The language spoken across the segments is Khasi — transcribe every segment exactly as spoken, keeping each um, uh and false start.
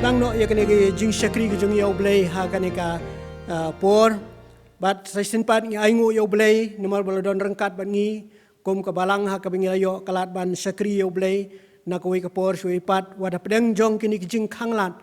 Tang noh ïa kane ka jingshakri ka jong ngi ïa U Blei ha kane ka, ah, por. Bad sa shisien pat ngi ainguh ïa U Blei namar ba la don ryngkat bad ngi kum ka balang ha kaba ngi la ïoh ka lad ban shakri ïa U Blei na kawei ka por sha kawei pat, wat hapdeng jong kine ki jingkhanglad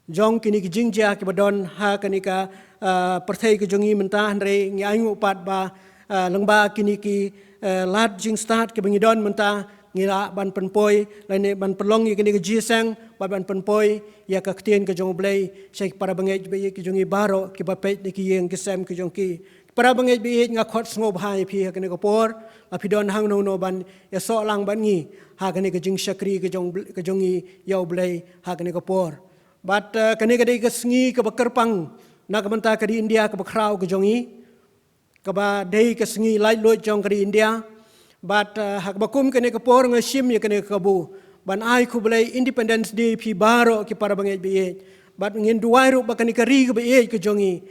jong kine ki jingjia kiba don ha kane ka, ah, pyrthei ka jong ngi mynta, hynrei ngi ainguh pat ba, ah, lyngba kine ki, ah, lad jingstad kiba ngi don mynta, ngi lah ban pynpoi lane ban pynlong ïa kane ka jingïaseng bad ban pynpoi ïa ka ktien ka jong U Blei sha ki para bangeit ba ïeit ka jong ngi baroh kiba peit na ki ïing ki sem ka jong ki. Para bangeit ba ïeit, nga khot sngewbha ïa phi ha kane ka por, la phi don hangno hangno ban ïasoh lang bad ngi ha kane ka jingshakri ka jong, ka jong ngi ïa U Blei ha kane ka por. Bad, eh, kane ka dei ka sngi kaba kyrpang na ka bynta ka ri India kaba khraw ka jong ngi, kaba dei ka sngi laitluid jong ka ri India. Bad, eh, ha kaba kum kane ka por nga shim ïa kane ka kabu ban ai khublei Independence Day phi baroh ki para bangeit ba ïeit. Bad ngin duwai ruh ba kane ka ri kaba ïeit ka jong ngi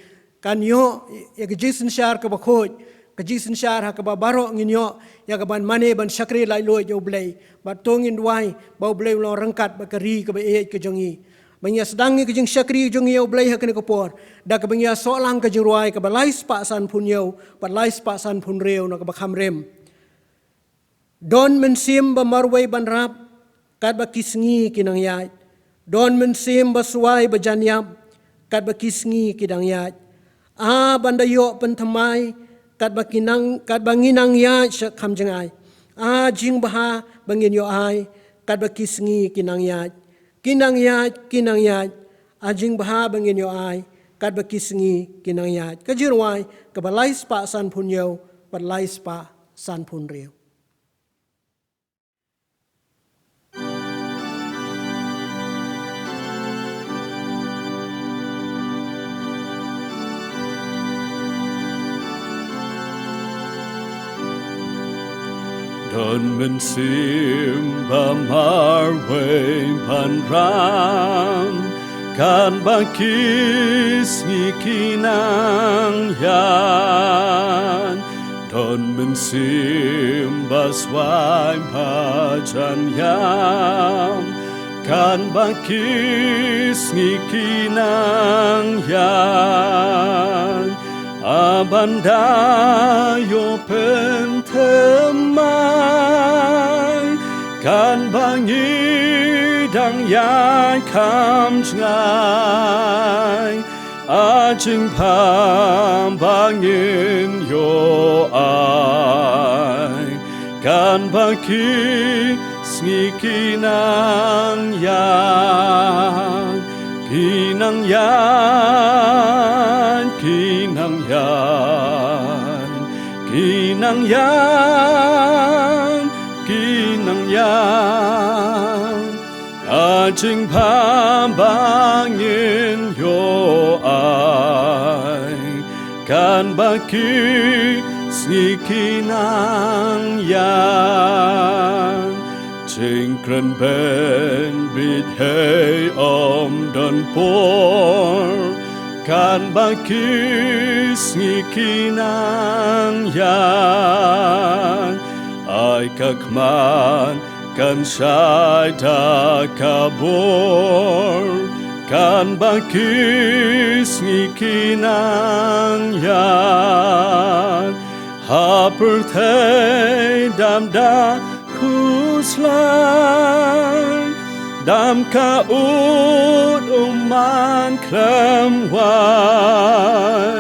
kan ïoh ïa ka jingsynshar kaba khuid, ka jingsynshar ha kaba baroh ngin ïoh ïa kaban mane ban shakri laitluid ïa U Blei. Bad to ngin duwai ba U Blei u long ryngkat bad ka ri kaba ïeit ka jong ngi. Ba ngi ïa sdang ïa ka jingshakri jong ngi ïa U Blei ha kane ka por da kaba ngi ïasoh lang ka jingrwai kaba lai spah sanphew hynñiew bad lai spah sanphew hynriew na kaba kham rim. Don mynsiem ba marwei ban rap katba ki sngi ki nang ïaid. Don mynsiem ba swai ba jan ïap katba ki sngi ki dang ïaid. A ban da ïoh pynthymmai katba ki nang, katba ngi nang ïaid sha kham jngai. A jingbha ba ngin ïoh ai katba ki sngi ki nang ïaid. Ki nang ïaid, ki nang ïaid. A jingbha ba ngin ïoh ai katba ki sngi ki nang ïaid. Ka jingrwai kaba lai spah sanphew hynñiew bad lai spah sanphew hynriew. Don mynsiem ba marwei ban rap katba ki sngi ki nang ïaid. Don mynsiem ba swai ba jan ïap katba ki sngi ki nang ïaid. A ban da ïoh pynthymmai katba ngi dang ïaid kham jngai. A jingbha ba ngin ïoh ai katba ki sngi ki nang ïaid. Ki nang ïaid, ki nang ïaid, ki nang ïaid, ki nang ïaid. A jingbha ba ngin ïoh ai katba ki sngi ki nang ïaid. Jingkren beiñ bit hei ym don por katba ki sngi ki nang ïaid. Ai ka khmat kan shai da ka bor katba ki sngi ki nang ïaid. Ha pyrthei dam da khuslai, dam ka ud u man khlem wai.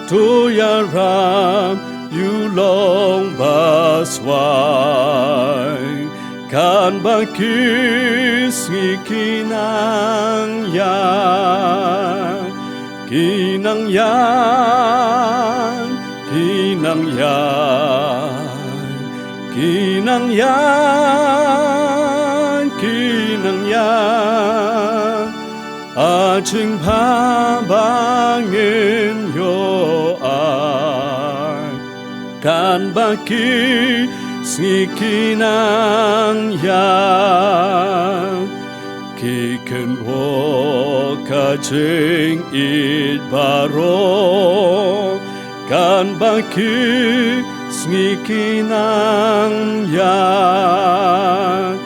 To ïarap ïa u long ba swai katba ki sngi ki nang ïaid. Ki nang ïaid, ki nang ïaid, ki nang ïaid, ki nang ïaid. A jingbha ba ngin ïoh ai katba ki sngi ki nang ïaid. Ki kynwoh ka jingïeit baroh katba ki sngi ki nang ïaid.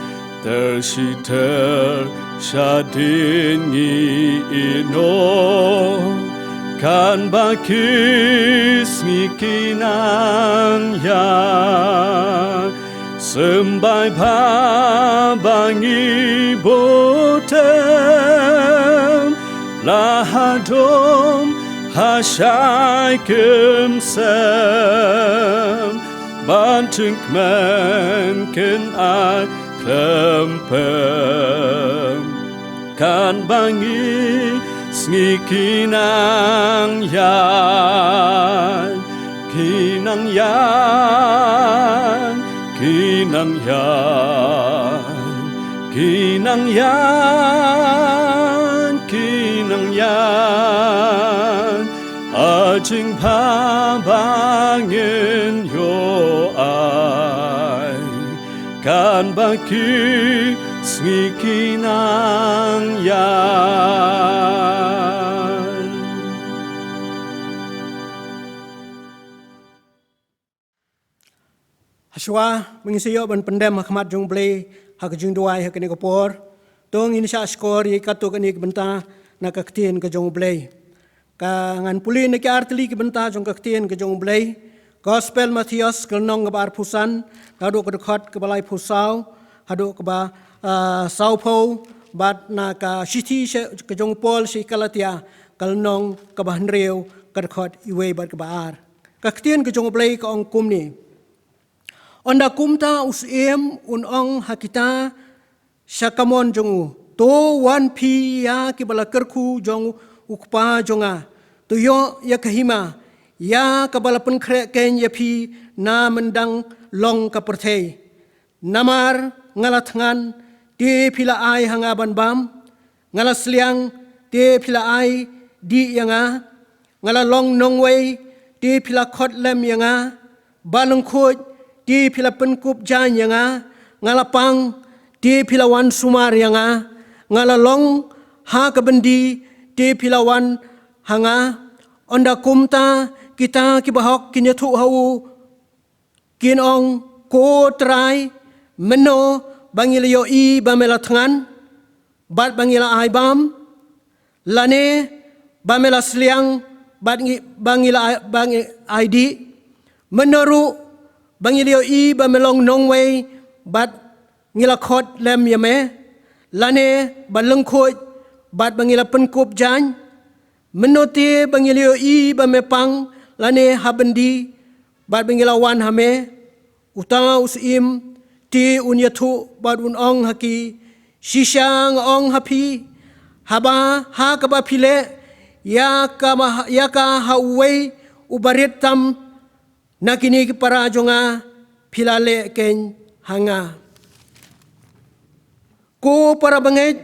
Ter shi ter Shadien ngi ïehnoh, kan ba ki sngi ki nang ïaid. Symbai bha ba ngi buh tem, la ha dum ha shai kynsan, ban tyngkmen kin ai khlem pem. Kan ba ngi sngi ki nang ïaid, ki nang ïaid, ki nang ïaid, ki nang ïaid, ki nang ïaid. A jingbha ba ngin ïoh ai, kan ba ki sngi ki nang ïaid. Hashwa ba ngin sa ïoh ban pyndem ha khmat jong U Blei ha ka jingduwai ha kane ka por, to ngin shah shkor ïa katto katne ki bynta na ka ktien ka jong U Blei. Ka ngan pule na ki ar tylli ki bynta jong ka ktien ka jong U Blei. Gospel Mathaios ka lynnong kaba arphew san, naduh ka dkhot kaba laiphew saw haduh kaba, ah, sawphew, bad na ka shithi sha, ka jong u Paul sha ki Galatia ka lynnong kaba hynriew, ka dkhot iwei bad kaba ar. Ka ktien ka jong U Blei ka ong kumne: Ynda kumta u syiem un ong ha kita sha ka mon jong u: To wan phi ïa kiba la kyrkhu jong u Kpa jong nga, to ïoh ïa ka hima, ïa kaba la pynkhreh keiñ ïa phi na mynta long ka pyrthei. Namar nga la thngan, te phi la ai ha nga ban bam; nga la sliang, te phi la ai dih ïa nga; nga la long nongwei, te phi la khot lem ïa nga; ba lyngkhuid, te phi la pynkup jaiñ ïa nga; nga la pang, te phi la wan sumar ïa nga; nga la long ha ka byndi, te phi la wan ha nga. Ynda kumta kita kiba hok kin ïathuh ha u, kin ong: Ko Trai, mynno ba ngi la ïohi ba me la thngan bad ba ngi la ai bam, lane ba me la sliang bad ngi, ba ngi la ai, ba ngi ai dih? Mynno ruh ba ngi la ïohi ba me long nongwei bad ngi la khot lem ïa me, lane ba lyngkhuid bad ba ngi la pynkup jaiñ? Mynno te ba ngi la ïohi ba me pang, lane ha byndi, bad ba ngi la wan ha me? Uta u syiem te un ïathuh bad un ong ha ki: Shisha nga ong ha phi, haba ha kaba phi leh ïa ka ma-, ïa ka ha uwei u barit tam na kine ki para jong nga, phi la leh keiñ ha nga. Ko para bangeit,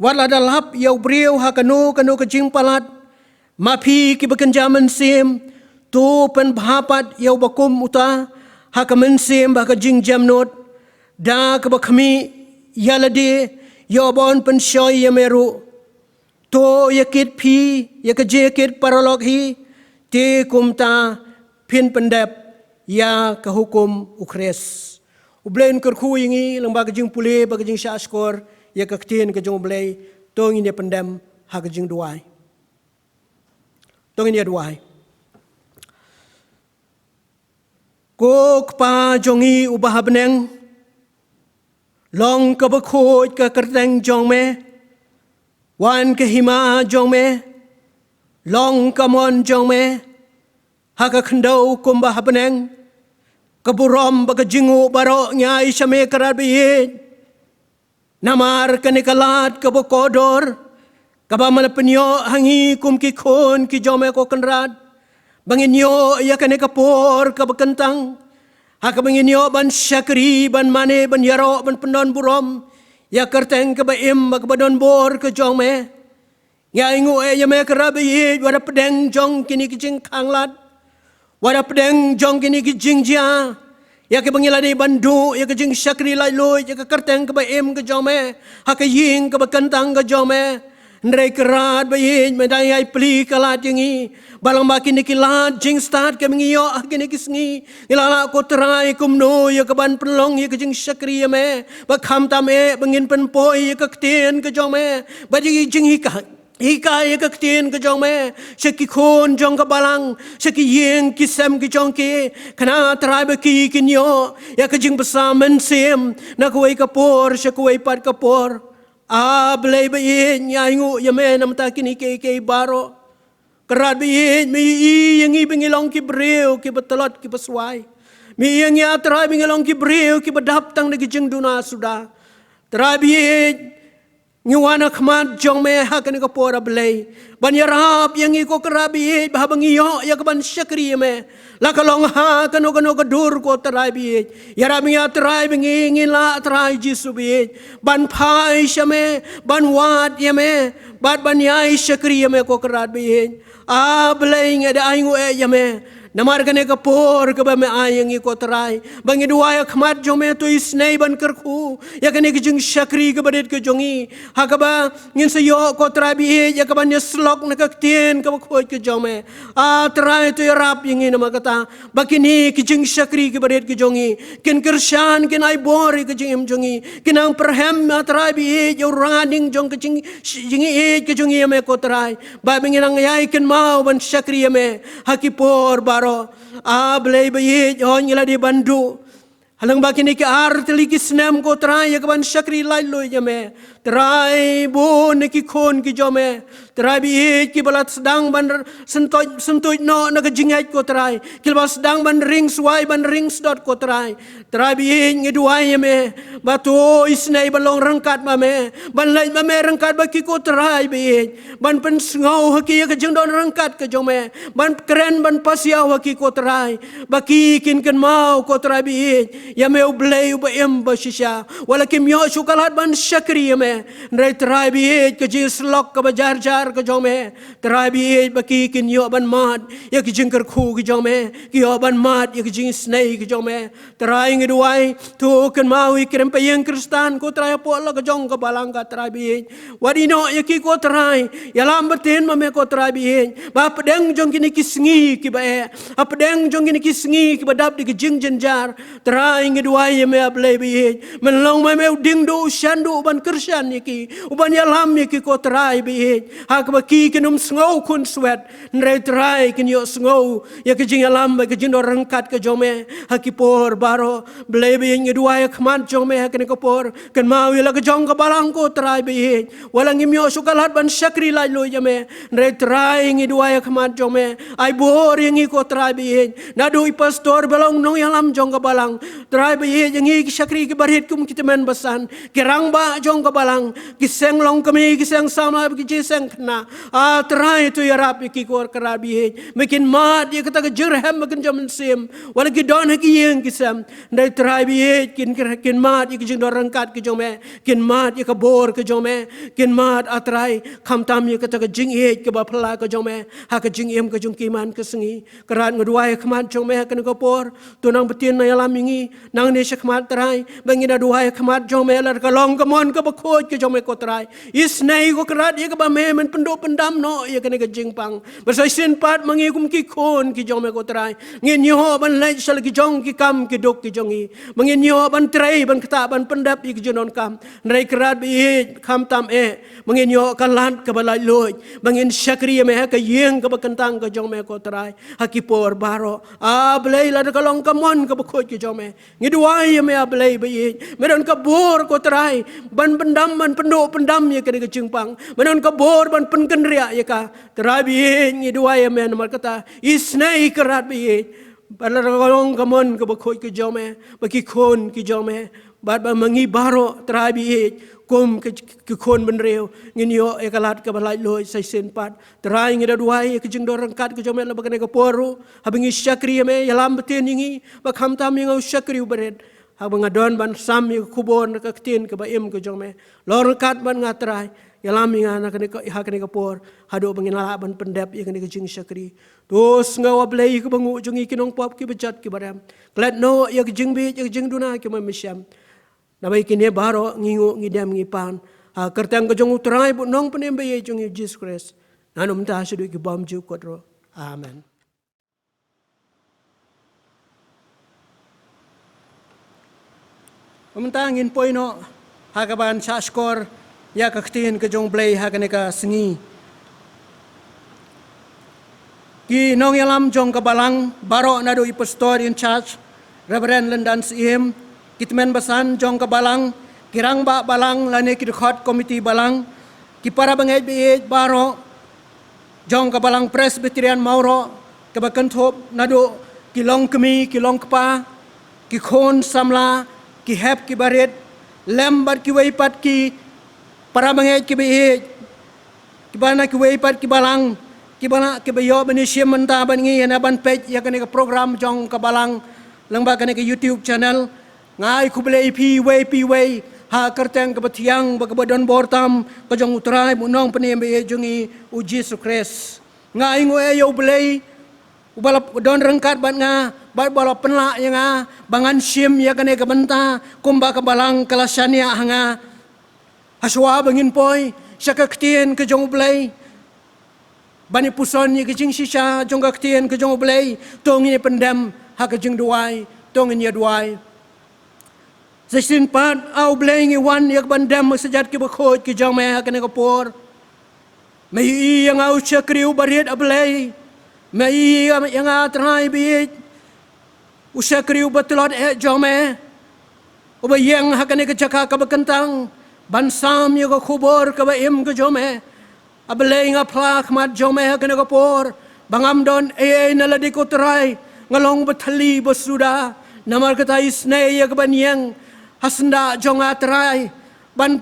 wat lada lap ïa u briew ha kano kano ka jingpalat, ma phi kiba kynja mynsiem, to pynbha pat ïa uba kum uta ha ka mynsiem bad ha ka jingjemnud, da kaba khmih ïa lade, ïoh ban pynshoi ïa me ruh. To ïakit phi ïa ka jingïakit paralok hi, te kumta phin pyndep ïa ka hukum u Khrist. U Blei un kyrkhu ïa ngi lyngba ka jingpule bad ka jingshah shkor ïa ka ktien ka jong U Blei. To ngin ïa pyndem ha ka jingduwai. To ngin ïa duwai. Ko Kpa jong ngi uba ha bneng, long kaba khuid ka kyrteng jong me, wan ka hima jong me, long ka mon jong me ha ka khyndew kumba ha bneng. Ka burom bad ka jingnguh baroh ngi ai sha me Kynrad ba ïeit. Namar kane ka lad kaba kordor, kaba me la pynïoh ha ngi kum ki khun ki jong me ko Kynrad, ba ngin ïoh ïa kane ka por kaba kyntang ha kaba ngin ïoh ban shakri, ban mane, ban ïaroh, ban pyndonburom ïa ka kyrteng kaba im bad kaba donbor ka jong me. Ngi ainguh eh ïa me Kynrad ba ïeit, wat hapdeng jong kine ki jingkhanglad, wat hapdeng jong kine ki jingjia, ïa kiba ngi la dei ban duh ïa ka jingshakri laitluid ïa ka kyrteng kaba im ka jong me ha ka ïing kaba kyntang ka jong me. Hynrei Kynrad ba ïeit, me dang ïai plie ka lad ïa ngi. Ba lyngba kine ki lad jingstad kiba ngi ïoh ha kine ki sngi, ngi la lah ko Trai kumno ïa kaban pynlong ïa ka jingshakri ïa me. Ba khamtam eh ba ngin pynpoi ïa ka ktien ka jong me, ba ïa ka jinghikai, hikai ïa ka ktien ka jong me sha ki khun jong ka balang, sha ki ïing ki sem ki jong ki. Kane Trai ba ki kin ïoh ïa ka jingbsa mynsiem na kawei ka por sha kawei pat ka por. A Blei ba ïeit, ngi ainguh ïa me namar kine kiei kiei baroh. Kynrad ba ïeit, me ïohi ïa ngi ba ngi long ki briew kiba tlot kiba swai. Me ïohi ïa ngi, a Trai, ba ngi long ki briew kiba dap tang da ki jingduna suda. Trai ba ïeit, ngi wan ha khmat jong me ha kane ka por, a Blei, ban ïarap ïa ngi ko Kynrad ba ïeit, ba haba ngi ïoh ïa kaban shakri ïa me, la ka long ha kano kano ka dur ko Trai ba ïeit, ïarap ïa ngi, a Trai, ba ngi, ngi lah, a Trai Jisu ba ïeit, ban phai sha me, ban wad ïa me, bad ban ïai shakri ïa me ko Kynrad ba ïeit. A Blei, ngi da ainguh eh ïa me namar kane ka por kaba me ai ïa ngi ko Trai, ba ngi duwai ha khmat jong me, to isynei ban kyrkhu ïa kane ka jingshakri kaba rit ka jong ngi, ha kaba ngin sa ïoh ko Trai ba ïeit ïa kaban ïasyllok na ka ktien kaba khuid ka jong me. A Trai, to ïarap ïa ngi namar kata, ba kine ki jingshakri kiba rit ki jong ngi kin kyrshan, kin ai bor ïa ka jingim jong ngi, kin nang pyrhem, a Trai ba ïeit, ïa u ranading jong ka jing, jingïeit ka jong ngi ïa me ko Trai, ba ngin nang ïai kynmaw ban shakri ïa me ha ki por baroh. A Blei ba ïeit, hooid ngi la dei ban duh ha lyngba kine ki ar tylli ki snem ko Trai ïa kaban shakri laitluid ïa me. Trai, bun na ki khun ki jong me, Trai ba ïeit, kiba la sdang ban r-, syntuid, syntuid noh na ka jingngeit ko Trai, kiba la sdang ban ring swai, ban ring sdot ko Trai. Trai ba ïeit, ngi duwai ïa me, ba to isynei ban long ryngkat ma me, ban leit ma me ryngkat bad ki ko Trai ba ïeit, ban pynsngew ha ki ïa ka jingdon ryngkat ka jong me, ban kren, ban pasiaw ha ki ko Trai, ba ki kin kynmaw ko Trai ba ïeit ïa me, u Blei uba im ba shisha. Wat la kim ïoh shuh ka lad ban shakri ïa me, hynrei Trai ba ïeit, ka jingïasyllok kaba jar jar ka jong me, Trai ba ïeit, ba ki kin ïoh ban mad ïa ki jingkyrkhu ki jong me, ki ïoh ban mad ïa ki jingisynei ki jong me. Trai ngi duwai, to kynmaw ïa ki rympei ïing Khristan ko Trai hapoh la ka jong ka balang ka Trai ba ïeit. Wat ïehnoh ïa ki ko Trai, ïalam bteng ma me ko Trai ba ïeit, ba hapdeng jong kine ki sngi kiba eh, hapdeng jong kine ki sngi kiba dap da ki jingjynjar, Trai ngi duwai ïa me, a Blei ba ïeit, men long ma me u diengduh u shanduh uban kyrshan ïa ki, uban ïalam ïa ki ko Trai ba ïeit, ha kaba ki kin ym sngew khunswet, hynrei Trai kin ïohsngew ïa ka jingïalam bad ka jingdon ryngkat ka jong me ha ki por baroh. Blei ba ïeit, ngi duwai ha khmat jong me ha kane ka por, kynmaw ïa la ka jong ka balang ko Trai ba ïeit. Wat la ngim ïoh shuh ka lad ban shakri laitluid ïa me, hynrei Trai ngi duwai ha khmat jong me, ai bor ïa ngi ko Trai ba ïeit. Naduh i pastor ba long nongïalam jong ka balang, Trai ba ïeit, ïa ngi ki shakri kiba rit kum ki tymmen basan, ki rangbah jong ka balang, ki seng longkmie, ki seng samla, ki seng khynnah. A Trai, to ïarap ïa ki ko Kynrad ba ïeit, ba kin mad ïa kata ka jingrhem ba kynja mynsiem, wat la ki don ha ki ïing ki sem, hynrei Trai ba ïeit, kin, kin mad ïa ka jingdon ryngkat ka jong me, kin mad ïa ka bor ka jong me, kin mad, a Trai, khamtam ïa kata ka jingïeit kaba phylla ka jong me ha ka jingim ka jong ki man ka sngi. Kynrad ngi duwai ha khmat jong me ha kane ka por, to nang bteng, nang ïalam ïa ngi, nangne sha khmat Trai, ba ngin da duwai ha khmat jong me, la ka long ka mon kaba khuid ka jong me ko Trai. Isynei ko Kynrad ïa kaba me men pynduh pyndam noh ïa kane ka jingpang, ba sa shisien pat ma ngi kum ki khun ki jong me ko Trai, ngin ïoh ban leit sha la ki jong ki kam ki duk ki jong ngi, ba ngin ïoh ban trei, ban ktah, ban pyndep ïa ki jingdonkam. Hynrei Kynrad ba ïeit, khamtam eh ba ngin ïoh ka lad kaba laitluid, ba ngin shakri ïa me ha ka ïing kaba kyntang ka jong me ko Trai ha ki por baroh. A Blei, lada ka long ka mon kaba khuid ka jong me, ngi duwai ïa me, a Blei ba ïeit, me don ka bor ko Trai ban pyndam, ban pynduh pyndam ïa kane ka jingpang, me don ka bor ban pynkynriah ïa ka. Trai ba ïeit, ngi duwai ïa me namar kata, isynei Kynrad ba ïeit, ba lada ka long ka mon kaba khuid ka jong me, ba ki khun ki jong me, bad ba ma ngi baroh Trai ba ïeit, kum ki, ki khun bynriew, ngin ïoh ïa ka lad kaba laitluid sa shisien pat. Trai ngi da duwai ïa ka jingdon ryngkat ka jong me lyngba kane ka por ruh, haba ngi shakri ïa me, ïalam bteng ïa ngi, ba khamtam ïa nga u shakri uba rit, haba nga don ban sam ïa ka khubor na ka ktien kaba im ka jong me. Long ryngkat bad nga Trai, ïalam ïa nga na kane ka, ha kane ka por, haduh ba ngin lah ban pyndep ïa kane ka jingshakri. To sngew, a Blei, ïa kaba nguh jong ngi ki nongpop kiba jot kiba rem. Klet noh ïa ka jingbieit, ïa ka jingduna ki, me, me shem. Naba ïa kine baroh ngi nguh, ngi dem, ngi pan Ha ka kyrteng ka jong U Trai bad U Nongpynim ba ïeit jong ngi U Jisu Khrist, naduh mynta shaduh ki bymjukut ruh. Amen. Mynta ngin poi noh ha kaban shah shkor ïa ka ktien ka jong U Blei ha kane ka sngi. Ki nongïalam jong ka balang baroh, naduh i pastor in charge Reverend Lyndan Syiem, ki tymmen basan jong ka balang, ki rangbah balang lane ki dkhot komiti balang, ki para bangeit ba ïeit baroh jong ka balang Presbyterian Mawroh kaba kynthup, naduh ki longkmie, ki longkpa, ki khun samla, ki hep ki barit, lem bad kiwei pat ki para bangeit kiba ïeit kiba na kiwei pat ki balang, kiba na, kiba ïoh ban ïashim mynta bad ngi, ïa na ban peit ïa kane ka program jong ka balang lyngba kane ka YouTube channel. Nga ai khublei ïa phi iwei pa iwei ha ka kyrteng kaba thiang bad kaba don bor tam ka jong U Trai bad U Nongpynim ba ïeit jong ngi U Jisu Khrist. Nga ai nguh ïa U Blei uba la don ryngkat bad nga bad uba la pynlah ïa nga ba ngan shim ïa kane ka bynta kumba ka balang ka la shaniah ha nga. Hashwa ba ngin poi sha ka ktien ka jong U Blei ban ïapuson ïa ka jingshisha jong ka ktien ka jong U Blei, to ngin ïa pyndem ha ka jingduwai. To ngin ïa duwai. Sa shisien pat, A U Blei, ngi wan ïa ka ban dem ha ka jait kaba khuid ka jong me ha kane ka por. Me ïohi ïa nga u shakri uba rit, A Blei. Me ïohi ïa nga, Trai ba ïeit, u shakri uba tlot eh jong me, uba ïeng ha kane ka jaka kaba kyntang ban sam ïa ka khubor kaba im ka jong me. A Blei, nga phla ha khmat jong me ha kane ka por ba ngam don ei ei na lade ko Trai, nga long ba thylli ba suda. Namar kata isynei ïa ka ban ïeng ha syndah jong nga Trai, ban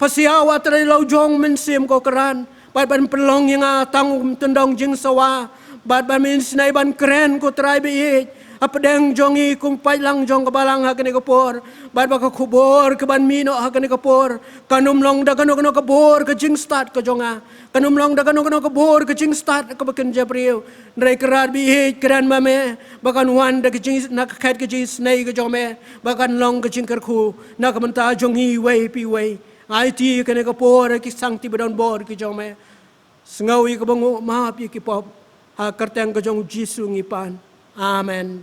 pasiaw, A Trai, la u jong u Mynsiem ko Kynrad bad ban pynlong ïa nga tang u kynthei jingsawa, bad ban, isynei ban kren ko Trai ba ïeit hapdeng jong ngi kum paidlang jong ka balang ha kane ka por, bad ba ka khubor kaban mih noh ha kane ka por kan ym long da kano kano ka bor ka jingstad ka jong nga, kan ym long da kano kano ka bor ka jingstad kaba kynja briew. Hynrei Kynrad ba ïeit, kren ma me ba kan wan da ka jing, na ka khet ka jingisynei ka jong me, ba kan long ka jingkyrkhu na ka bynta jong ngi iwei pa iwei. Aiti kane ka por ha ki sangti ba don bor ki jong me. Sngew ïa kaba nguh, map ïa ki pop. Ha ka kyrteng ka jong U Jisu ngi pan. Amen.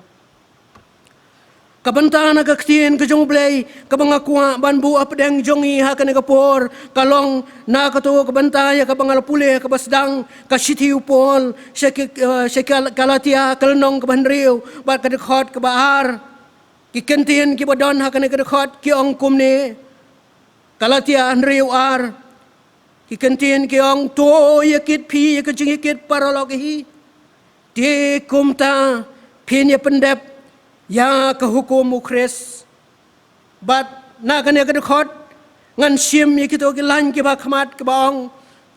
Ka bynta na ka ktien ka jong U Blei kaba nga kwah ban buh hapdeng jong ngi ha kane ka por ka long na kato ka bynta ïa kaba nga la pule ha kaba sdang, ka shithi u Paul sha ki, eh, sha ki Galatia, ka lynnong kaba hynriew bad ka dkhot kaba ar. Ki kyntien kiba don ha kane ka dkhot ki ong kumne. Galatia hynriew ar. Ki kyntien ki ong, to ïakit phi ïa ka jingïakit paralok hi, te kumta phin ïa pyndep ïa ka hukum U Khrist. Bad na kane ka dkhot ngan shim ïa kito ki lain kiba khmat kiba ong,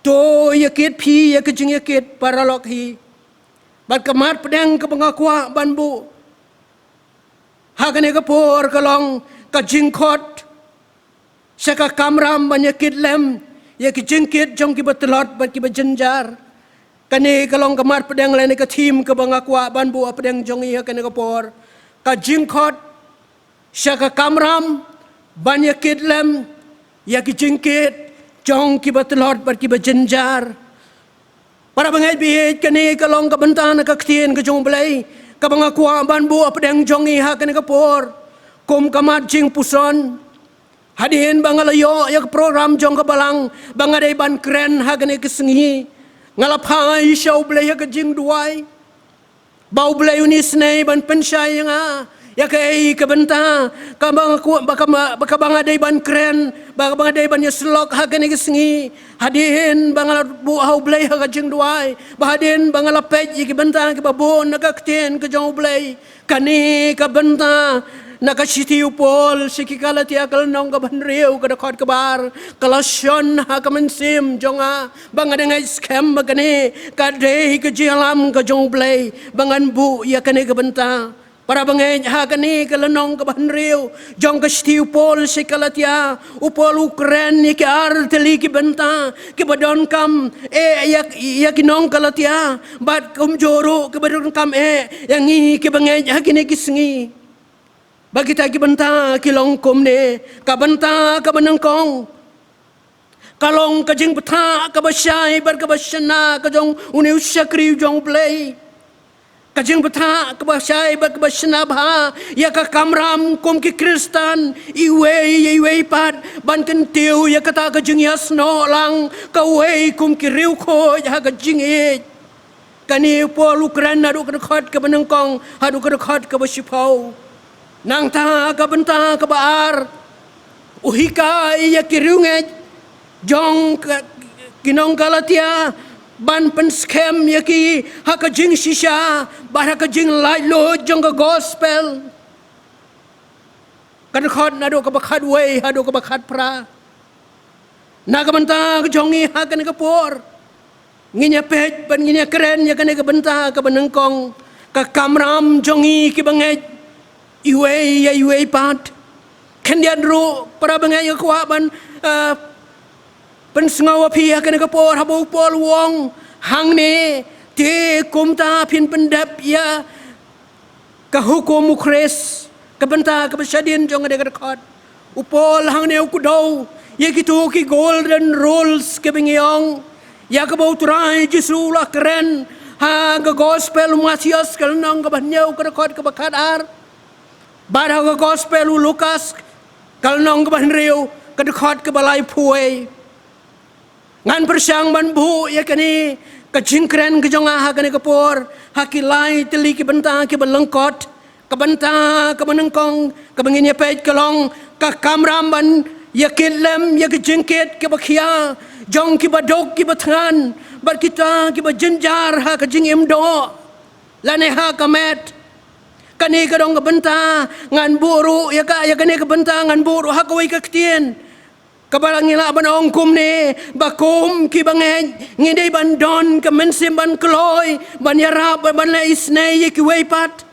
to ïakit phi ïa ka jingïakit paralok hi. Bad ka mat pdeng kaba nga kwah ban buh ha kane ka por ka long, ka jingkhot sha ka kamram ban ïakit lem ïa ki jingkit jong kiba tlot bad kiba jynjar. Kane ka long ka mat pdeng lane ka theme kaba nga kwah ban buh hapdeng jong ngi ha kane ka por. Ka jingkhot sha ka kamram ban ïakit lem ïa ki jingkit jong kiba tlot bad kiba jynjar. Para bangeit ba ïeit, kane ka long ka bynta na ka ktien ka jong U Blei kaba nga kwah ban buh hapdeng jong ngi ha kane ka por kum ka mat jingpuson. Hadien ba nga la ïoh ïa ka program jong ka balang ba nga dei ban kren ha kane ka sngi, nga la phai sha U Blei ha ka jingduwai ba U Blei un isynei ban pynshai ïa nga ïa kaei ka bynta kaba nga kwah, ba kaba, ba kaba nga dei ban kren, ba kaba nga dei ban ïasyllok ha kane ka sngi. Hadien ba nga la buh ha U Blei ha ka jingduwai, ba hadien ba nga la peit ïa ki bynta kiba bun na ka ktien ka jong U Blei, kane ka bynta na ka shithi u Paul sha ki Galatia, ka lynnong kaba hynriew, ka dkhot kaba ar, ka la shon ha ka mynsiem jong nga ba nga dang ngeit skhem ba kane ka dei ka jingïalam ka jong U Blei ba ngan buh ïa kane ka bynta. Para bangeit, ha kane ka lynnong kaba hynriew jong ka shithi u Paul sha ki Galatia, u Paul u kren ïa ki ar tylli ki bynta kiba donkam eh ïa, ïa ki nong Galatia, bad kumjuh ruh kiba donkam eh ïa ngi kiba ngeit ha kine ki sngi. Ba kita ki bynta ki long kumne. Ka bynta kaba nyngkong, Ka long ka jingbthah kaba shai bad kaba shna ka jong une u shakri jong U Blei. Ka jingbthah kaba shai bad kaba shna bha ïa ka kamram kum ki Khristan iwei ïa iwei pat, ban kyntiew ïa kata ka jingïasnoh lang kawei kum ki riewkhuid ha ka jingïeit. Kane u Paul u kren naduh ka dkhot kaba nyngkong haduh ka dkhot kaba shiphew. Nangta ka bynta kaba ar, u hikai ïa ki riewngeit jong ka, ki nong Galatia, ban pynskhem ïa ki ha ka jingshisha bad ha ka jinglaitluid jong ka gospel. Ka dkhot naduh kaba khatwei haduh kaba khatphra. Na ka bynta ka jong ngi ha kane ka por, ngin ïa peit bad ngin ïa kren ïa kane ka bynta kaba nyngkong, ka kamram jong ngi kiba ngeit iwei ïa iwei pat. Khyndiat ruh, para bangeit, nga kwah ban, eh, pynsngew ïa phi ha kane ka por, haba u Paul u ong hangne, te kumta phin pyndep ïa ka hukum u Khrist. Ka bynta kaba shadien jong kane ka dkhot, u Paul hangne u kdew ïa kito ki golden rules kiba ngi ong, ïa kaba U Trai Jisu u la kren ha ka gospel u Mathaios ka lynnong kaba hynñiew ka dkhot kaba khatar, bad ha ka gospel u Lukas ka lynnong kaba hynriew ka dkhot kaba laiphew. Ngan pyrshang ban buh ïa kane ka jingkren ka jong nga ha kane ka por ha ki lai tylli ki bynta kiba lyngkot. Ka bynta kaba nyngkong kaba ngin ïa peit ka long ka kamram ban ïa kit lem ïa ka jingkit kaba khia jong kiba duk kiba thngan bad kita kiba jynjar ha ka jingim doh lane ha ka met. Kane ka dong ka bynta ngan buh ruh ïa ka, ïa kane ka bynta ngan buh ruh ha kawei ka ktien kaba la ngi lah ban ong kumne, ba kum kiba ngeit ngi dei ban don ka mynsiem ban kloi, ban ïarap, ban, ban leh isynei ïa kiwei pat.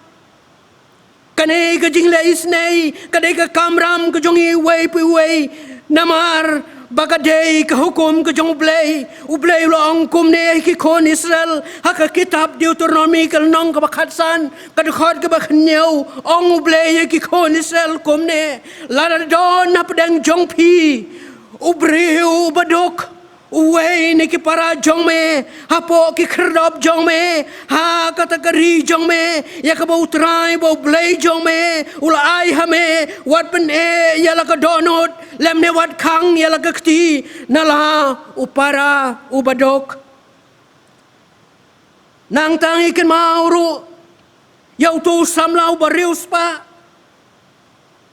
Kane ka jingleh isynei ka dei ka kamram ka jong iwei pa iwei. Namar ba ka dei ka hukum ka jong U Blei. U Blei u la ong kumne ha ki khun Israel ha ka kitab Deuteronomi ka lynnong kaba khatsan ka dkhot kaba hynñiew, ong U Blei ha ki khun Israel kumne, lada don hapdeng jong phi u briew uba duk, uwei na ki para jong me, hapoh ki khyrdop jong me, ha kata ka ri jong me ïa kaba U Trai ba U Blei jong me u la ai ha me, wat pyneh ïa la ka dohnud lymne wat khang ïa la ka kti na la u para uba duk. Nangta ngi kynmaw ruh ïa uto u samla uba riewspah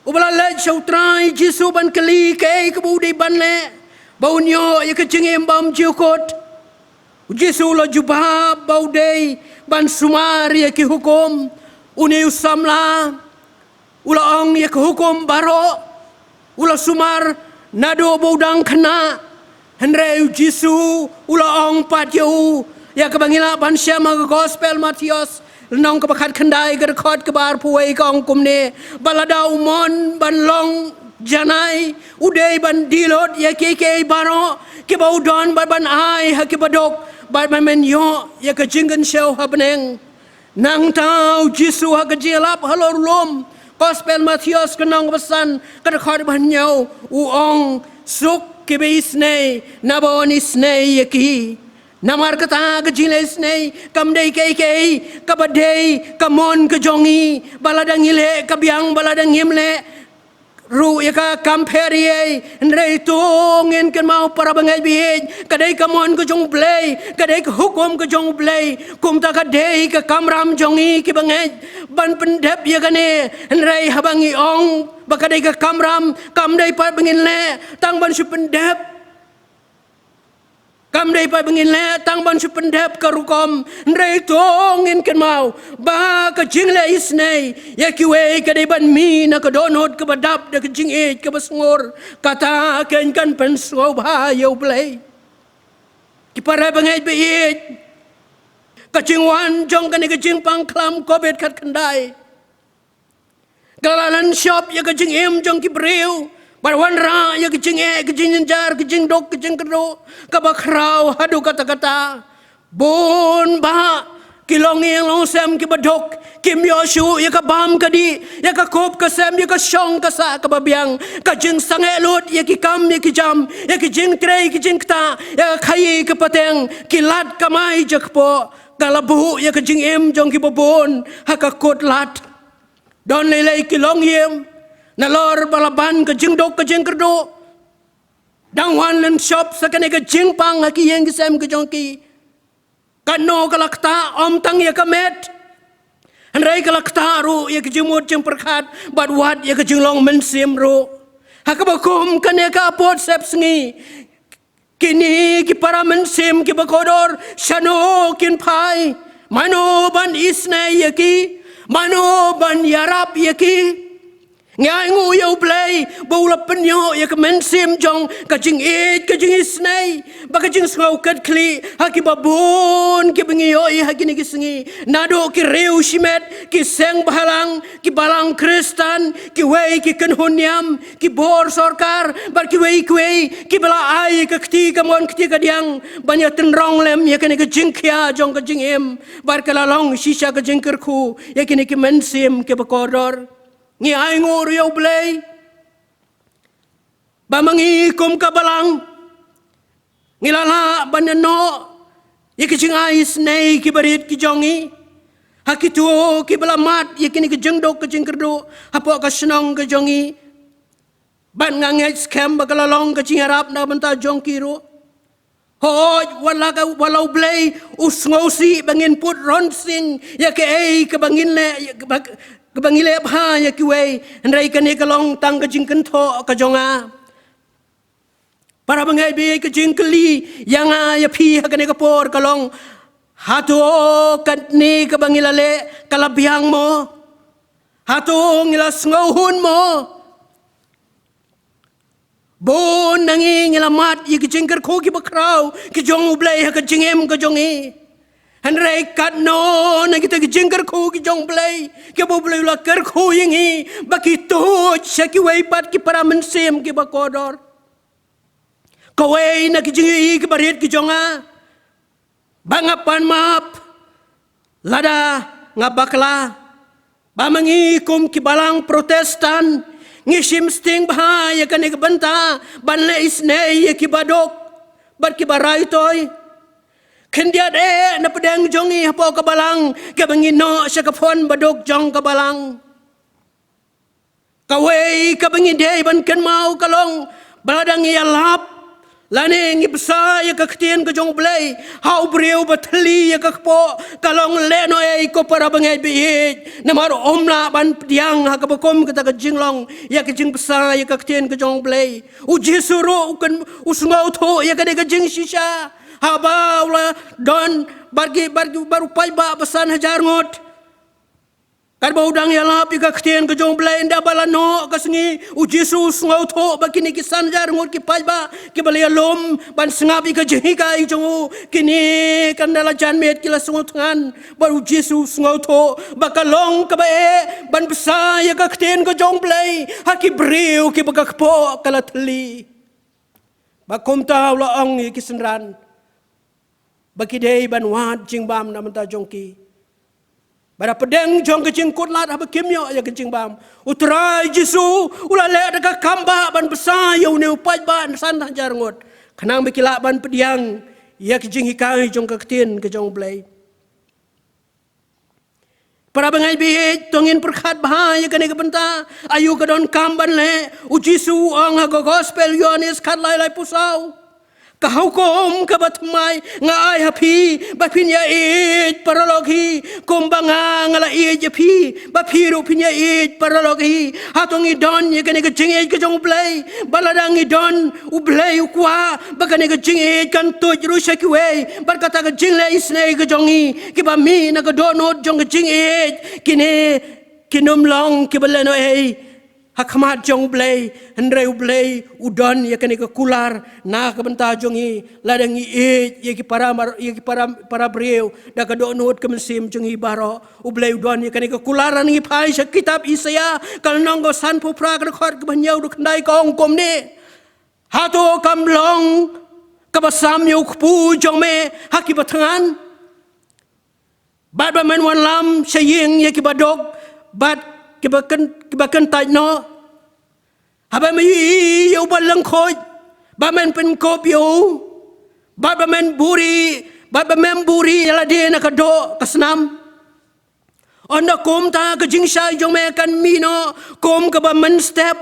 uba la leit sha U Trai Jisu ban kylli kaei kaba u dei ban leh ba un ïoh ïa ka jingim bymjukut. U Jisu u la jubab ba u dei ban sumar ïa ki hukum. Une u samla u la ong ïa ka hukum baroh u la sumar naduh ba u dang khynnah. Hynrei U Jisu u la ong pat ïa u, ïa kaba ngi lah ban shem ha ka gospel Mathaios lynnong kaba khatkhyndai ka dkhot kaba arphew wei, ka ong kumne, ba lada u mon ban long janai u dei ban die lut ïa kiei kiei baroh kiba u don bad ban ai ha kiba duk bad ban pynïoh ïa ka jingkynshew ha bneng. Nangta U Jisu ha ka jingïalap halor u lum, gospel Mathaios ka lynnong kaba san ka dkhot ba hynñiew, u ong, suk kiba isynei naba yn isynei ïa ki. Namar kata ka jingleh isynei kam dei kaei kaei, kaba dei ka mon ka jong ngi, ba lada ngi leh ka biang, ba lada ngim leh ruh ïa ka kam pher ei ei. Hynrei to ngin kynmaw para bangeit ba ïeit, ka dei ka mon ka jong U Blei, ka dei ka hukum ka jong U Blei. Kumta ka dei ka kamram jong ngi kiba ngeit ban pyndep ïa kane. Hynrei haba ngi ong ba ka dei ka kamram, kam dei pat ba ngin leh tang ban shu pyndep. Kam dei pat ba ngin leh tang ban shu pyndep ka rukom. Hynrei to ngin kynmaw ba ka jingleh isynei ïa kiwei ka dei ban mih na ka dohnud kaba dap da ka jingïeit kaba sngur. Kata keiñ kan pynsngewbha ïa U Blei. Ki para bangeit ba ïeit, ka jingwan jong kane ka jingpang khlam covid khatkhyndai ka la lan shop ïa ka jingim jong ki briew, bad wanrah ïa ka jingeh, ka jingjynjar, ka jingduk, ka jingkyrduh kaba khraw haduh katta katta. Bun bah Ki long ïing long sem kiba duk, kim ïoh shuh ïa ka bam ka dih, ïa ka kup ka sem, ïa ka shong ka sah kaba biang, ka jingsangeh lut ïa ki kam ïa ki jam, ïa ki jingtrei ki jingktah, ïa ka khaïi ka pateng, ki lad kamai jakpoh, ka la buh ïa ka jingim jong kiba bun ha ka kut lad. Don lei lei ki long ïing, nalor ba la ban ka jingduk ka jingkyrduh, dang wan lynshop sa kane ka jingpang ha ki ïing ki sem ki jong ki. Katno ka la ktah, ym tang ïa ka met, hynrei ka la ktah ruh ïa ka jingmut jingpyrkhat, bad wat ïa ka jinglong mynsiem ruh. Ha kaba kum kane ka apot sepsngi, kine ki para mynsiem kiba kordor, shano kin phai, mano ban isynei ïa ki, mano ban ïarap ïa ki. Ngi ainguh ïa U Blei ba u la pynïoh ïa ka mynsiem jong ka jingïeit, ka jingisynei, bad ka jingsngew kit khlieh ha kiba bun kiba ngi ïohi ha kine ki sngi. Naduh ki riew shimet, ki seng bhalang, ki balang Khristan, kiwei ki kynhun niam, ki bor sorkar, bad kiwei kiwei kiba la ai ïa ka kti kamon kti kadiang ban ïa tynrong lem ïa kane ka jingkhia jong ka jingim, bad ka la long shisha ka jingkyrkhu ïa kine ki mynsiem kiba kordor. Ngi ainguh ruh ïa U Blei ba ma ngi kum ka balang, ngi la lah ban ïa noh ïa ki jingai isynei kiba rit ki jong ngi ha kito kiba la mad ïa kine ki jingduk ka jingkyrduh hapoh ka shnong ka jong ngi. Bad nga ngeit skhem ba ka la long ka jingïarap na ka bynta jong ki ruh. Hooid, wat la ka, wat la U Blei u sngewsih ba ngin put ronsing ïa kaei kaba ngin leh, kaba, kaba ngi leh bha ïa kiwei, hynrei kane ka long tang ka jingkynthoh ka jong nga. Para bangeit, bad ka jingkylli ïa nga ïa phi ha kane ka por ka long, hato kane kaba ngi la leh ka la biang mo? Hato ngi la sngewhun mo? Bun na ngi ngi la mad ïa ki jingkyrkhu kiba khraw ki jong U Blei ha ka jingim ka jong ngi. Hynrei katno na kita ki jingkyrkhu ki jong U Blei, kiba U Blei u la kyrkhu ïa ngi ba ki tuid sha kiwei pat ki para mynsiem kiba kordor. Kawei na ki jingïohi kiba rit ki jong nga, ba nga pan map lada nga bakla, ba ma ngi kum ki balang Protestant ngi shim sting bha ïa kane ka bynta ban leh isynei ïa kiba duk bad kiba raitoi. Khyndiat eh na pdeng jong ngi hapoh ka balang, kaba ngi noh sha ka phone ba duk jong ka balang. Kawei kaba ngi dei ban kynmaw ka long ba lada ngi ïalap lane ngi bsa ïa ka ktien ka jong U Blei ha u briew ba thylli ïa ka kpoh, ka long lehnohei ko para bangeit baieit. Namar um lah ban pdiang ha kaba kum kata ka jinglong ïa ka jingbsa ïa ka ktien ka jong U Blei. U Jisu ruh u kyn, u sngewthuh ïa kane ka jingshisha haba u la don bad ki, bad ki, bad u paidbah ba san hajar ngut. Katba u dang ïalap ïa ka ktien ka jong U Blei, ynda ba la noh ka sngi, u Jisu u sngewthuh ba kine ki san hajar ngut ki paidbah kiba la ïalum ban sngap ïa ka jinghikai jong u, kine kan da la janmiet ki la sngewthngan. Bad u Jisu u sngewthuh ba ka long kaba eh ban bsa ïa ka ktien ka jong U Blei ha ki briew kiba ka kpoh ka la thylli. Bad kumta u la ong ïa ki synran ba ki dei ban wad jingbam na bynta jong ki. Bad ha pdeng jong ka jingkutlad, haba kim ïoh ïa ka jingbam, u Trai Jisu u la leh da ka kambah ban bsa ïa une u paidbah san hajar ngut, khnang ba ki lah ban pdiang ïa ka jinghikai jong ka ktien ka jong U Blei. Para bangeit baieit, to ngin pyrkhat bha ïa kane ka bynta. Aïu ka donkam ban leh? U Jisu u ong ha ka Gospel Ïoannis khatlai, laiphew saw, ka hukum kaba thymmai nga ai ha phi, ba phin ïa ïeit paralok hi, kumba nga, nga la ïeit ïa phi, ba phi ruh phin ïa ïeit paralok hi. Hato ngi don ïa kane ka jingïeit ka jong U Blei? Ba lada ngi don, U Blei u kwah ba kane ka jingïeit kan tuid ruh sha kiwei. Bad kata ka jingleh isynei ka jong ngi, kiba mih na ka dohnud jong ka jingïeit, kine kin ym long kiba lehnohei ha khmat jong U Blei. Hynrei U Blei u don ïa kane ka kular na ka bynta jong ngi, lada ngi ïeit ïa ki para mar, ïa ki para, para briew da ka dohnud ka mynsiem jong ngi baroh. U Blei u don ïa kane ka kular. Ngi phai sha kitab Isaïah, ka lynnong ka sanphew phra, ka dkhot kaba hynñiew, dkhot khyndai, ka ong kumne: Hato kam long kaba sam ïa u kpu jong me ha kiba thngan? Bad ba men wanlam sha ïing ïa kiba duk bad kiba kyn, kiba kyntait noh. Haba men ïohi ïa uba lyngkhuid, ba men pynkup ïa u. Bad ba men buhrieh, bad ba men buhrieh ïa lade na ka doh ka snam. Ynda kumta ka jingshai jong me kan mih noh kum kaba mynstep.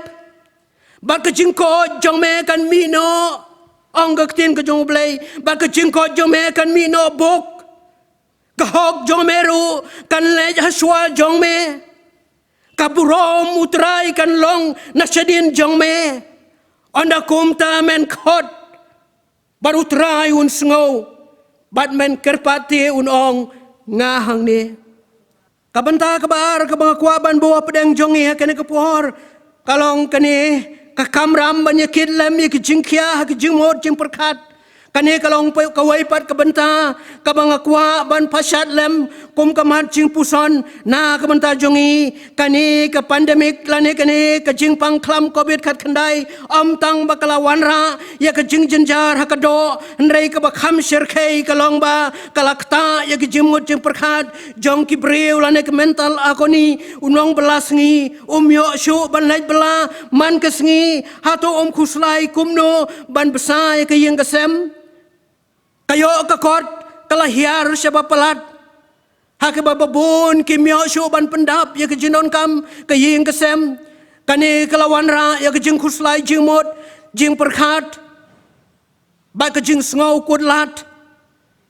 Bad ka jingkoit jong me kan mih noh, ong ka ktien ka jong U Blei, bad ka jingkoit jong me kan mih noh buk. Ka hok jong me ruh kan leit ha shuwa jong me. Ka burom U Trai kan long na shadien jong me. Ynda kumta men khot bad U Trai un sngew, bad men kyrpad te un ong, nga hangne. Ka bynta kaba ar kaba nga kwah ban buh hapdeng jong ngi ha kane ka por ka long kane, ka kamram ban ïa kit lem ïa ki jingkhia ha ki jingmut jingpyrkhat. Kane ka long pa, kawei pat ka bynta kaba nga kwah ban pashat lem kum ka mat jingpuson na ka bynta jong ngi. Kane ka pandemic lane kane ka jingpang khlam covid khatkhyndai, ym tang ba ka la wanrah ïa ka jingjynjar ha ka doh, hynrei kaba kham shyrkhei ka long ba ka la ktah ïa ka jingmut jingpyrkhat jong ki briew lane ka mental agony. U nongbylla sngi um ïoh shuh ban leit bylla man ka sngi, hato um khuslai kumno ban bsa ïa ka ïing ka sem. Ka ïoh ka kot ka la hiar sha ba palat. Ha kaba babun kim ïoh shuh ban pyndap ïa ka jingdonkam ka ïing ka sem. Kane ka la wanrah ïa ka jingkhuslai jingmut jingpyrkhat bad ka jingsngew kut lad.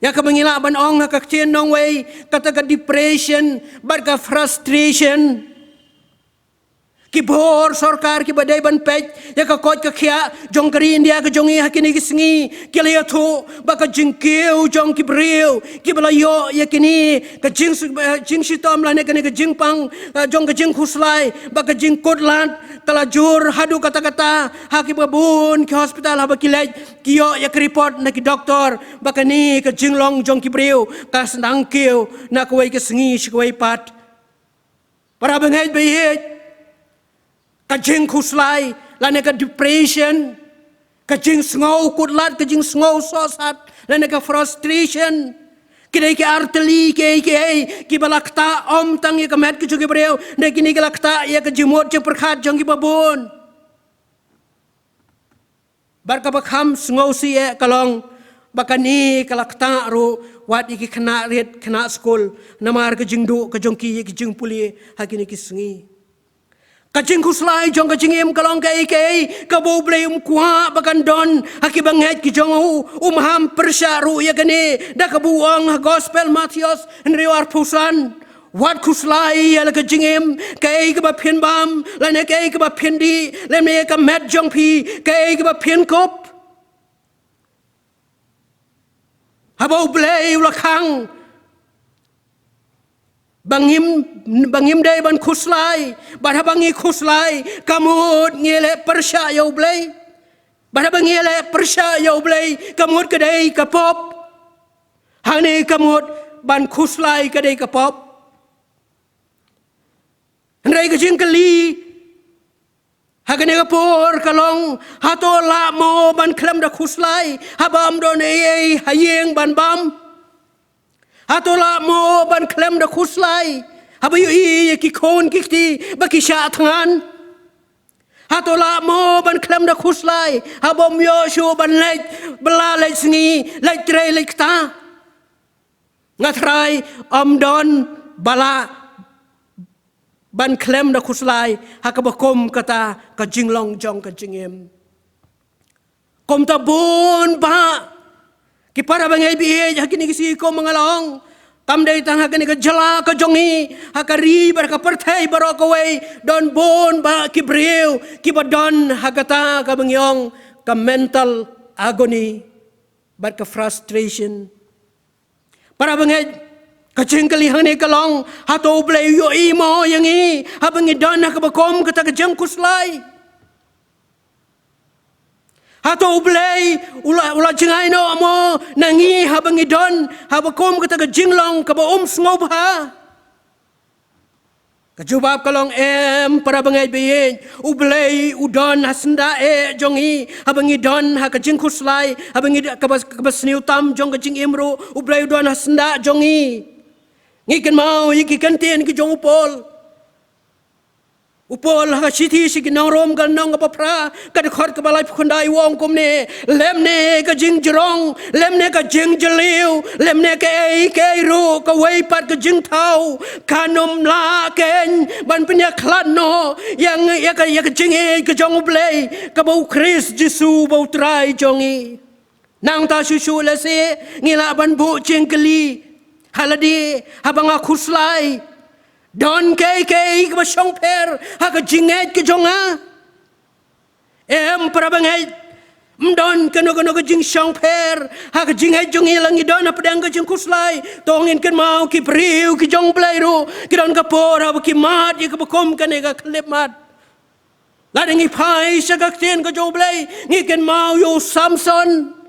Ïa kaba ngi lah ban ong ha ka ktien nongwei kata ka depression bad ka frustration. Ki bor sorkar kiba dei ban peit ïa ka koit ka khiah jong ka ri India ka jong ngi ha kine ki sngi ki la ïathuh ba ka jingkiew jong ki briew kiba la ïoh ïa kine ka jing, eh, jingshitom lane kane ka jingpang, eh, jong ka jingkhuslai bad ka jingkut lad ka la jur haduh katta katta. Ha kiba bun ki hospital haba ki leit ki ïoh ïa ka report na ki doktor ba kane ka jinglong jong ki briew ka sdang kiew na kawei ka sngi sha kawei pat. Para bangeit ba ïeit, ka jingkhuslai lane ka depression, ka jingsngew kut lad, ka jingsngew sohsat lane ka frustration, ki dei ki artylli kiei kiei kiba la ktah ym tang ïa ka met ka jong ki briew, hynrei kine ki la ktah ïa ka jingmut jingpyrkhat jong kiba bun. Bad kaba kham sngewsih eh ka long ba kane ka la ktah ruh wat ïa ki khynnah rit khynnah skul namar ka jingduh ka jong ki ïa ki jingpule ha kine ki sngi. Ka jingkhuslai jong ka jingim ka long kaei kaei kaba U Blei um kwah ba kan don ha kiba ngeit ki jong u. Um ham pyrshah ruh ïa kane da kaba u ong ha gospel Mathaios hynriew arphew san. Wat khuslai ïa la ka jingim, kaei kaba phin bam lane kaei kaba phin dih, lane ka met jong phi kaei kaba phin kup. Haba U Blei u la khang ba ngim, ba ngim dei ban khuslai, bad haba ngi khuslai ka mut ngi leh pyrshah ïa U Blei. Bad haba ngi leh pyrshah ïa U Blei ka mut ka dei ka pop. Hangne ka mut ban khuslai ka dei ka pop. Hynrei ka jingkylli ha kane ka por ka long, hato lah mo ban khlem da khuslai haba ym don ei ei ha ïing ban bam? Hato lah mo ban khlem da khuslai haba ïohi ïa ki khun ki kti ba ki shah thngan? Hato lah mo ban khlem da khuslai haba ym ïoh shuh ban leit bylla leit sngi, leit trei leit kta? Nga tharai ym don ba lah ban khlem da khuslai ha kaba kum kata ka jinglong jong ka jingim. Kumta bun bah ki para bangeit ba ïeit, ha kine ki sngi kum nga la ong, kam dei tang ha kane ka jylla ka jong ngi, ha ka ri bad ka pyrthei baroh kawei don bun bah ki briew kiba don ha kata kaba ngi ong ka mental agony bad ka frustration. Para bangeit, ka jingkylli hangne ka long, hato U Blei u ïohi mo ïa ngi haba ngi don ha kaba kum kata ka jingkhuslai? Hato U Blei u la, u la jngai noh mo na ngi haba ngi don ha kaba kum kata ka jinglong kaba um sngewbha? Ka jubab ka long em, para bangeit ba ïeit. U Blei u don ha syndah eh jong ngi haba ngi don ha ka jingkhuslai, haba ngi kaba, kaba sniew tam jong ka jingim ruh, U Blei u don ha syndah jong ngi. Ngi kynmaw ïa ki kyntien ki jong u Paul. U Paul ha ka shithi sha ki nong Rom ka lynnong kaba phra, ka dkhot kaba laiphew khyndai u ong kumne: Lymne ka jingjrong, lymne ka jingjylliew, lymne kaei kaei ruh, kawei pat ka jingthaw, kan ym lah keiñ ban pynïakhlad noh ïa, ïa ka, ïa ka jingïeit ka jong U Blei, kaba U Khrist Jisu ba U Trai jong ngi. Nangta shuh shuh lehse ngi lah ban buh jingkylli ha lade, haba nga khuslai, don kaei kaei kaba shongpher ha ka jingngeit ka jong nga? Em, para bangeit, ym don kano kano ka jingshongpher ha ka jingngeit jong ngi, lada ngi don hapdeng ka jingkhuslai. To ngin kynmaw, ki briew ki jong U Blei ruh ki don ka por haba ki mad ïa kaba kum kane ka khyllipmat. Lada ngi phai sha ka ktien ka jong U Blei, ngi kynmaw ïa u Samson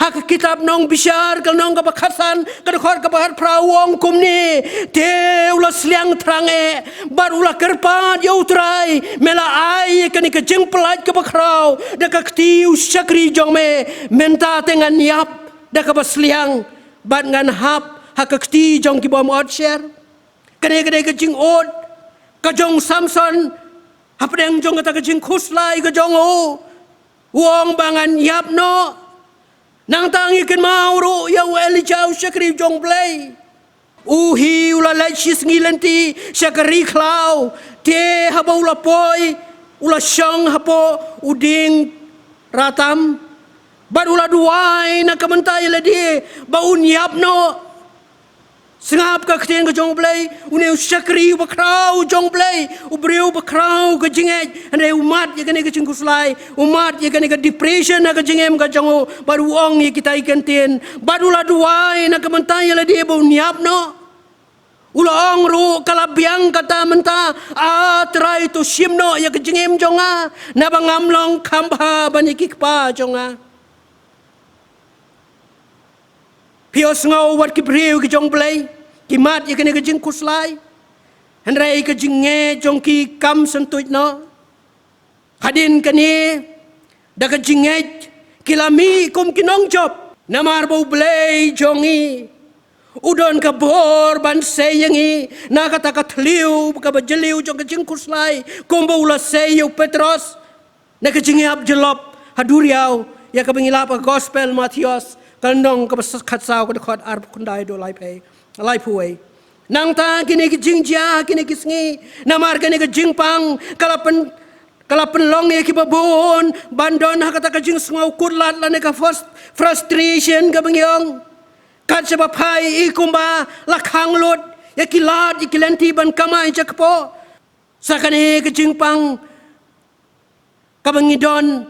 ha ka kitab Nongbishar ka lynnong kaba khatsan, ka dkhot kaba khatphra, u ong kumne: Te u la sliang thrang eh bad u la kyrpad ïa U Trai, me la ai ïa kane ka jingpyllait kaba khraw da ka kti u shakri jong me. Mynta te ngan ïap da kaba sliang bad ngan hap ha ka kti jong ki bym ot sher. Kane ka dei ka jingud ka jong u Samson hapdeng jong kata ka jingkhuslai ka jong u. U ong ba ngan ïap noh. Nangta ngi kynmaw ruh ïa u Elijah u shakri jong U Blei. U hi u la leit shisngi lynti sha ka ri khlaw. Te haba u la poi, u la shong hapoh u dieng ratam bad u la duwai na ka bynta ïa lade ba un ïap noh. Sngap ka ktien ka jong U Blei, une u shakri uba khraw jong U Blei, u briew uba khraw ka jingngeit, hynrei u mad ïa kane ka jingkhuslai, u mad ïa kane ka depression ha ka jingim ka jong u, bad u ong ïa kita ki kyntien, bad u la duwai na ka bynta ïa lade ba un ïap noh. U la ong ruh, ka la biang kata mynta, A Trai, to shim noh ïa ka jingim jong nga, naba ngam long kham bha ban ïa ki kpa jong nga. Phi ïohsngew, wat ki briew ki jong U Blei ki mad ïa kane ka jingkhuslai, hynrei ka jingngeit jong ki kam syntuid noh. Hadien kane, da ka jingngeit ki la mih kum ki nongjop, namar ba U Blei jong ngi u don ka bor ban sei ïa ngi na kata ka thliew kaba jylliew jong ka jingkhuslai, kumba u la sei ïa u Petros na ka jingïap jyllop ha duriaw, ïa kaba ngi lap ha Gospel Mathaios ka lynnong kaba khatsaw, ka dkhot arphew khyndai haduh laiphew, laiphew wei. Nangta kine ki jingjia, kine ki sngi, namar kane ka jingpang ka la pyn, ka la pynlong ïa kiba bun ban don ha kata ka jingsngew kut lad lane ka frus-, frustration kaba ngi ong. Kat shaba phai i kumba la khang lut ïa ki lad, ïa ki lynti ban kamai sha kpoh. Sa kane ka jingpang kaba ngi don,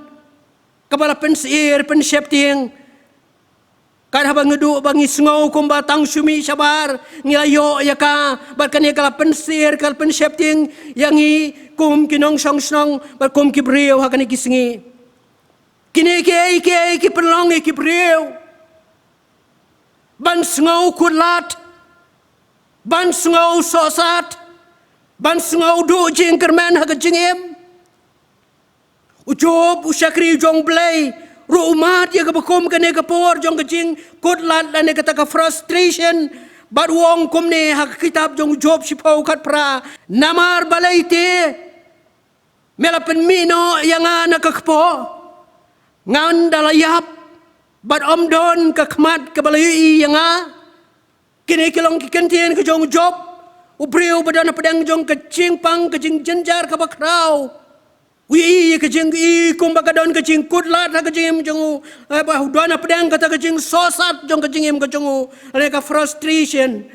kaba la pynsyier pynsheptieng. Kat haba ngi duh ba ngi sngew kumba tang shu mih shabar ngi la ïoh ïa ka, bad kane ka la pynsyier, ka la pynsheptieng ïa ngi kum ki nongshong shnong bad kum ki briew ha kine ki sngi. Kine kiei kiei ki pynlong ïa ki briew ban sngew kut lad, ban sngew sohsat, ban sngew duh jingkyrmen ha ka jingim. U Job, u shakri jong U Blei ruh u mad ïa kaba kum kane ka por jong ka jingkut lad lane kata ka frustration. Bad u ong kumne ha ka kitab jong u Job shiphew khatphra: Namar balei te me la pynmih noh ïa nga na ka kpoh? Ngan da la ïap bad ym don ka khmat kaba la ïohi ïa nga. Kine ki long ki kyntien ka jong u Job, u briew ba don hapdeng jong ka jingpang, ka jingjynjar kaba khraw. U ïohi ïa ka jing, i kumba ka don ka jingkut lad ha ka jingim jong u, eh, ba u don hapdeng kata ka jingsohsat jong ka jingim ka jong u, lane ka frustration.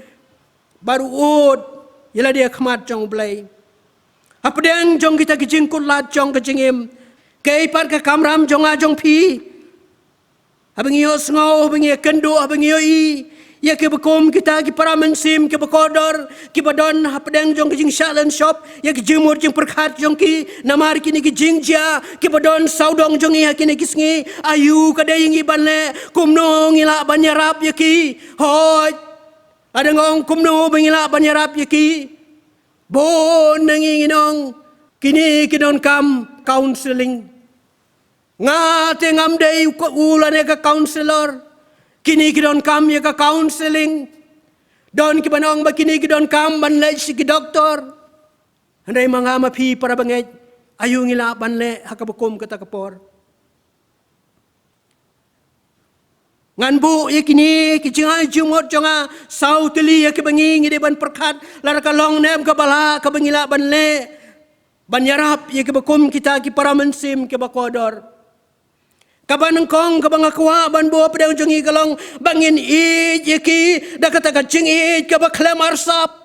Bad u ud ïa lade ha khmat jong U Blei. Hapdeng jong kita ki jingkut lad jong ka jingim, kaei pat ka kamram jong nga jong phi? Haba ngi ïohsngew, haba ngi ïakynduh, haba ngi ïohi ïa kiba kum kita ki para mynsiem kiba kordor, kiba don hapdeng jong ki jingshah lynshop ïa ki jingmut jingpyrkhat jong ki namar kine ki jingjia kiba don sawdong jong ngi ha kine ki sngi, aïu ka dei ïa ngi ban leh, kumno ngi lah ban ïarap ïa ki? Hooid, lada nga ong kumno ba ngi lah ban ïarap ïa ki, bun na ngi ngin ong, kine ki donkam counselling. Nga te ngam dei u, u lane ka counselor. Kine ki donkam ïa ka counselling. Don kiba ong ba kine ki donkam ban leit sha ki doktor. Hynrei ma nga ma phi para bangeit, aïu ngi lah ban leh ha kaba kum kata ka por? Ngan buh ïa kine ki jingai jingmut jong nga saw tylli ïa kiba ngi, ngi dei ban pyrkhat lada ka long ne em kaba lah kaba ngi lah ban leh ban ïarap ïa kiba kum kita ki para mynsiem kiba kordor. Kaba nyngkong kaba nga kwah ban buh hapdeng jong ngi ka long ba ngin ïeit ïa ki da kata ka jingïeit kaba khlem arsap.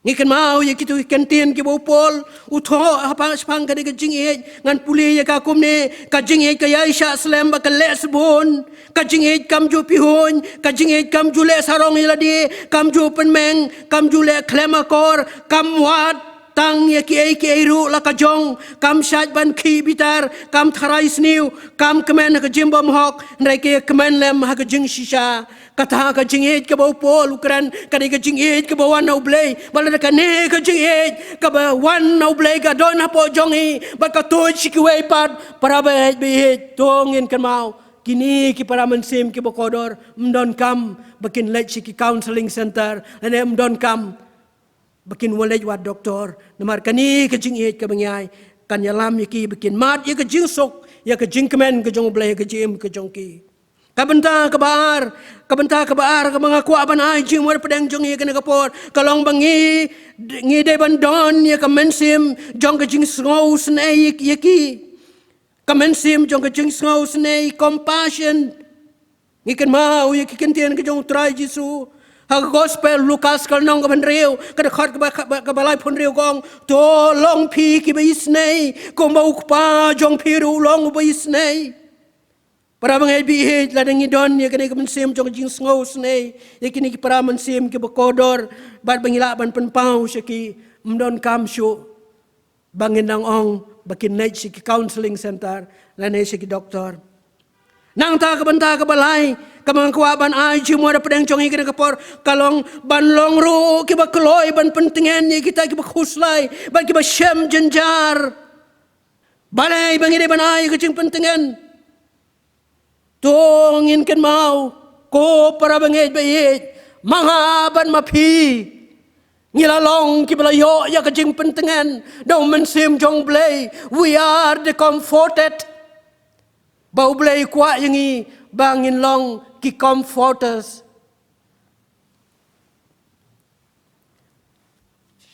Ngi kynmaw ïa kito ki kyntien kiba u Paul u thoh ha pang, shaphang kane ka jingïeit. Ngan pule ïa ka kumne: ka jingïeit ka ïaishah slem bad ka leh sbun. Ka jingïeit kam ju pihuiñ, ka jingïeit kam ju leh sarong ïa lade, kam ju pynmeng, kam ju leh khlem akor, kam wad tang ïa kiei kiei ruh la ka jong, kam shait ban khih bitar, kam tharai sniew, kam kmen ha ka jingbymhok, hynrei ka ïakmen lem ha ka jingshisha. Kata ka jingïeit kaba u Paul u kren, ka dei ka jingïeit kaba wan na u Blei. Bad lada kane ka jingïeit kaba wan na u Blei ka don hapoh jong ngi bad ka tuid sha kiwei pat, para bangeit ba ïeit, to ngin kynmaw, kine ki para mynsiem kiba kordor ym donkam ba kin leit sha ki counseling center, lane ym donkam ba kin walej wad doktor. Namar kane ka jingïeit kaba ngi ai kan ïalam ïa ki ba kin mad ïa ka jingsuk, ïa ka jingkmen ka jong u Blei ha ka jingim ka jong ki. Ka bynta kaba ar, ka bynta kaba ar kaba nga kwah ban ai jingmut hapdeng jong ngi ha kane ka por ka long ba ngi, ngi dei ban don ïa ka mynsiem jong ka jingsngew snei ïa ki. Ka mynsiem jong ka jingsngew snei, compassion. Ngi kynmaw ïa ki kyntien ka jong u Trai Jisu ha ka Gospel Lukas ka lynnong kaba hynriew, ka dkhot kaba, kaba, kaba laiphew hynriew, ka ong: To long phi kiba isnei, kumba u Kpa jong phi ruh u long uba isnei. Para bangeit ba ïeit, lada ngi don ïa kane ka mynsiem jong ka jingsngew snei ïa kine ki para mynsiem kiba kordor bad ba ngi lah ban pynpaw sha ki, ym donkam shuh ba ngin nang ong ba kin leit sha ki counseling center lane sha ki doktor. Nangta ka bynta kaba lai kaba nga kwah ban ai jingmut hapdeng jong ngi ha kane ka por ka long ban long ruh kiba kloi ban pyntngen ïa kita kiba khuslai bad kiba shem jynjar. Balei ba ngi dei ban ai ka jingpyntngen? To ngin kynmaw, ko para bangeit ba ïeit, ma nga bad ma phi ngi la long kiba la ïoh ïa ka jingpyntngen da u Mynsiem jong u Blei. We are the comforted. Ba u Blei u kwah ïa ngi ba ngin long ki comforters.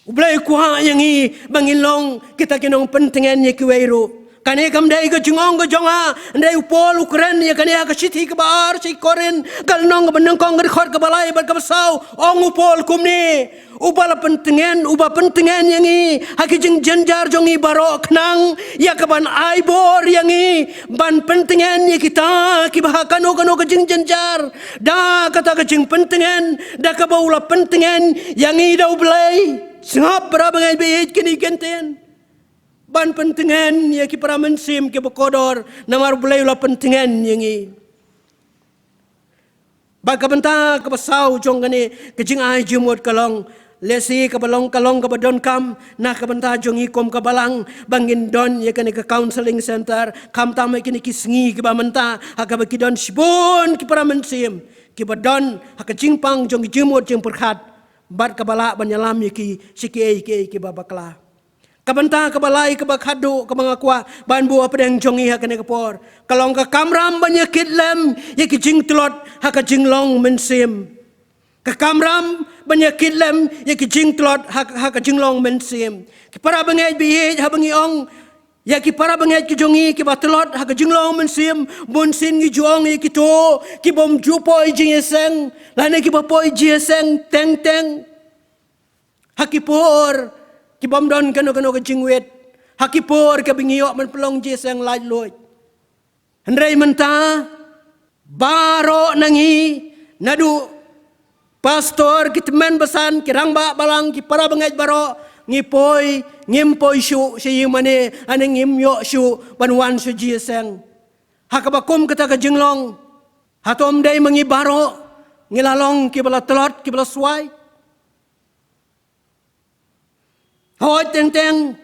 U Blei u kwah ïa ngi ba ngin long kita ki nongpyntngen ïa kiwei ruh. Kane kam dei ka jingong ka jong nga, hynrei u Paul u kren ïa kane ha ka shithi kaba ar sha ki Korinth, ka lynnong kaba nyngkong, ka dkhot kaba lai bad kaba saw. Ong u Paul kumne: Uba la pyntngen, uba pyntngen ïa ngi ha ki jingjynjar jong ngi baroh, khnang ïa kaban ai bor ïa ngi ban pyntngen ïa kita kiba ha kano kano ka jingjynjar. Da kata ka jingpyntngen, da kaba u la pyntngen ïa ngi da u Blei. Sngap, para bangeit ba ïeit, kine ki kyntien: Ban pyntngen ïa ki para mynsiem kiba kordor, namar u Blei u la pyntngen ïa ngi. Bad ka bynta kaba saw jong kane ka jingai jingmut ka long, lehse kaba long, ka long kaba donkam na ka bynta jong ngi kum ka balang, ba ngin don ïa kane ka counseling center, khamtam ha kine ki sngi kiba mynta, ha kaba ki don shibun ki para mynsiem kiba don ha ka jingpang jong ki jingmut jingpyrkhat, bad kaba lah ban ïalam ïa ki sha kiei kiei kiba bakla. Ka bynta kaba lai kaba khatduh kaba nga kwah ban buh hapdeng jong ngi ha kane ka por ka long ka kamram ban ïa kit lem ïa ki jingtlot ha ka jinglong mynsiem. Ka kamram ban ïa kit lem ïa ki jingtlot ha, ha ka jinglong mynsiem. Ki para bangeit ba ïeit, haba ngi ong ïa ki para bangeit ki jong ngi kiba tlot ha ka jinglong mynsiem, bunsien ngi ju ong ïa kito kibym ju poi jingïaseng, lane kiba poi jingïaseng teng teng. Ha ki por kibym don kano kano ka jingwit, ha ki por kaba ngi ïoh ban pynlong jingïaseng laitluid. Hynrei mynta baroh na ngi, naduh pastor, ki tymmen basan, ki rangbah balang, ki para bangeit baroh, ngi poi, ngim poi shuh sha ïingmane, lane ngim ïoh shuh ban wan sha jingïaseng. Ha kaba kum kata ka jinglong, hato ym dei ma ngi baroh ngi la long kiba la tlot, kiba la swai? Hooid, teng teng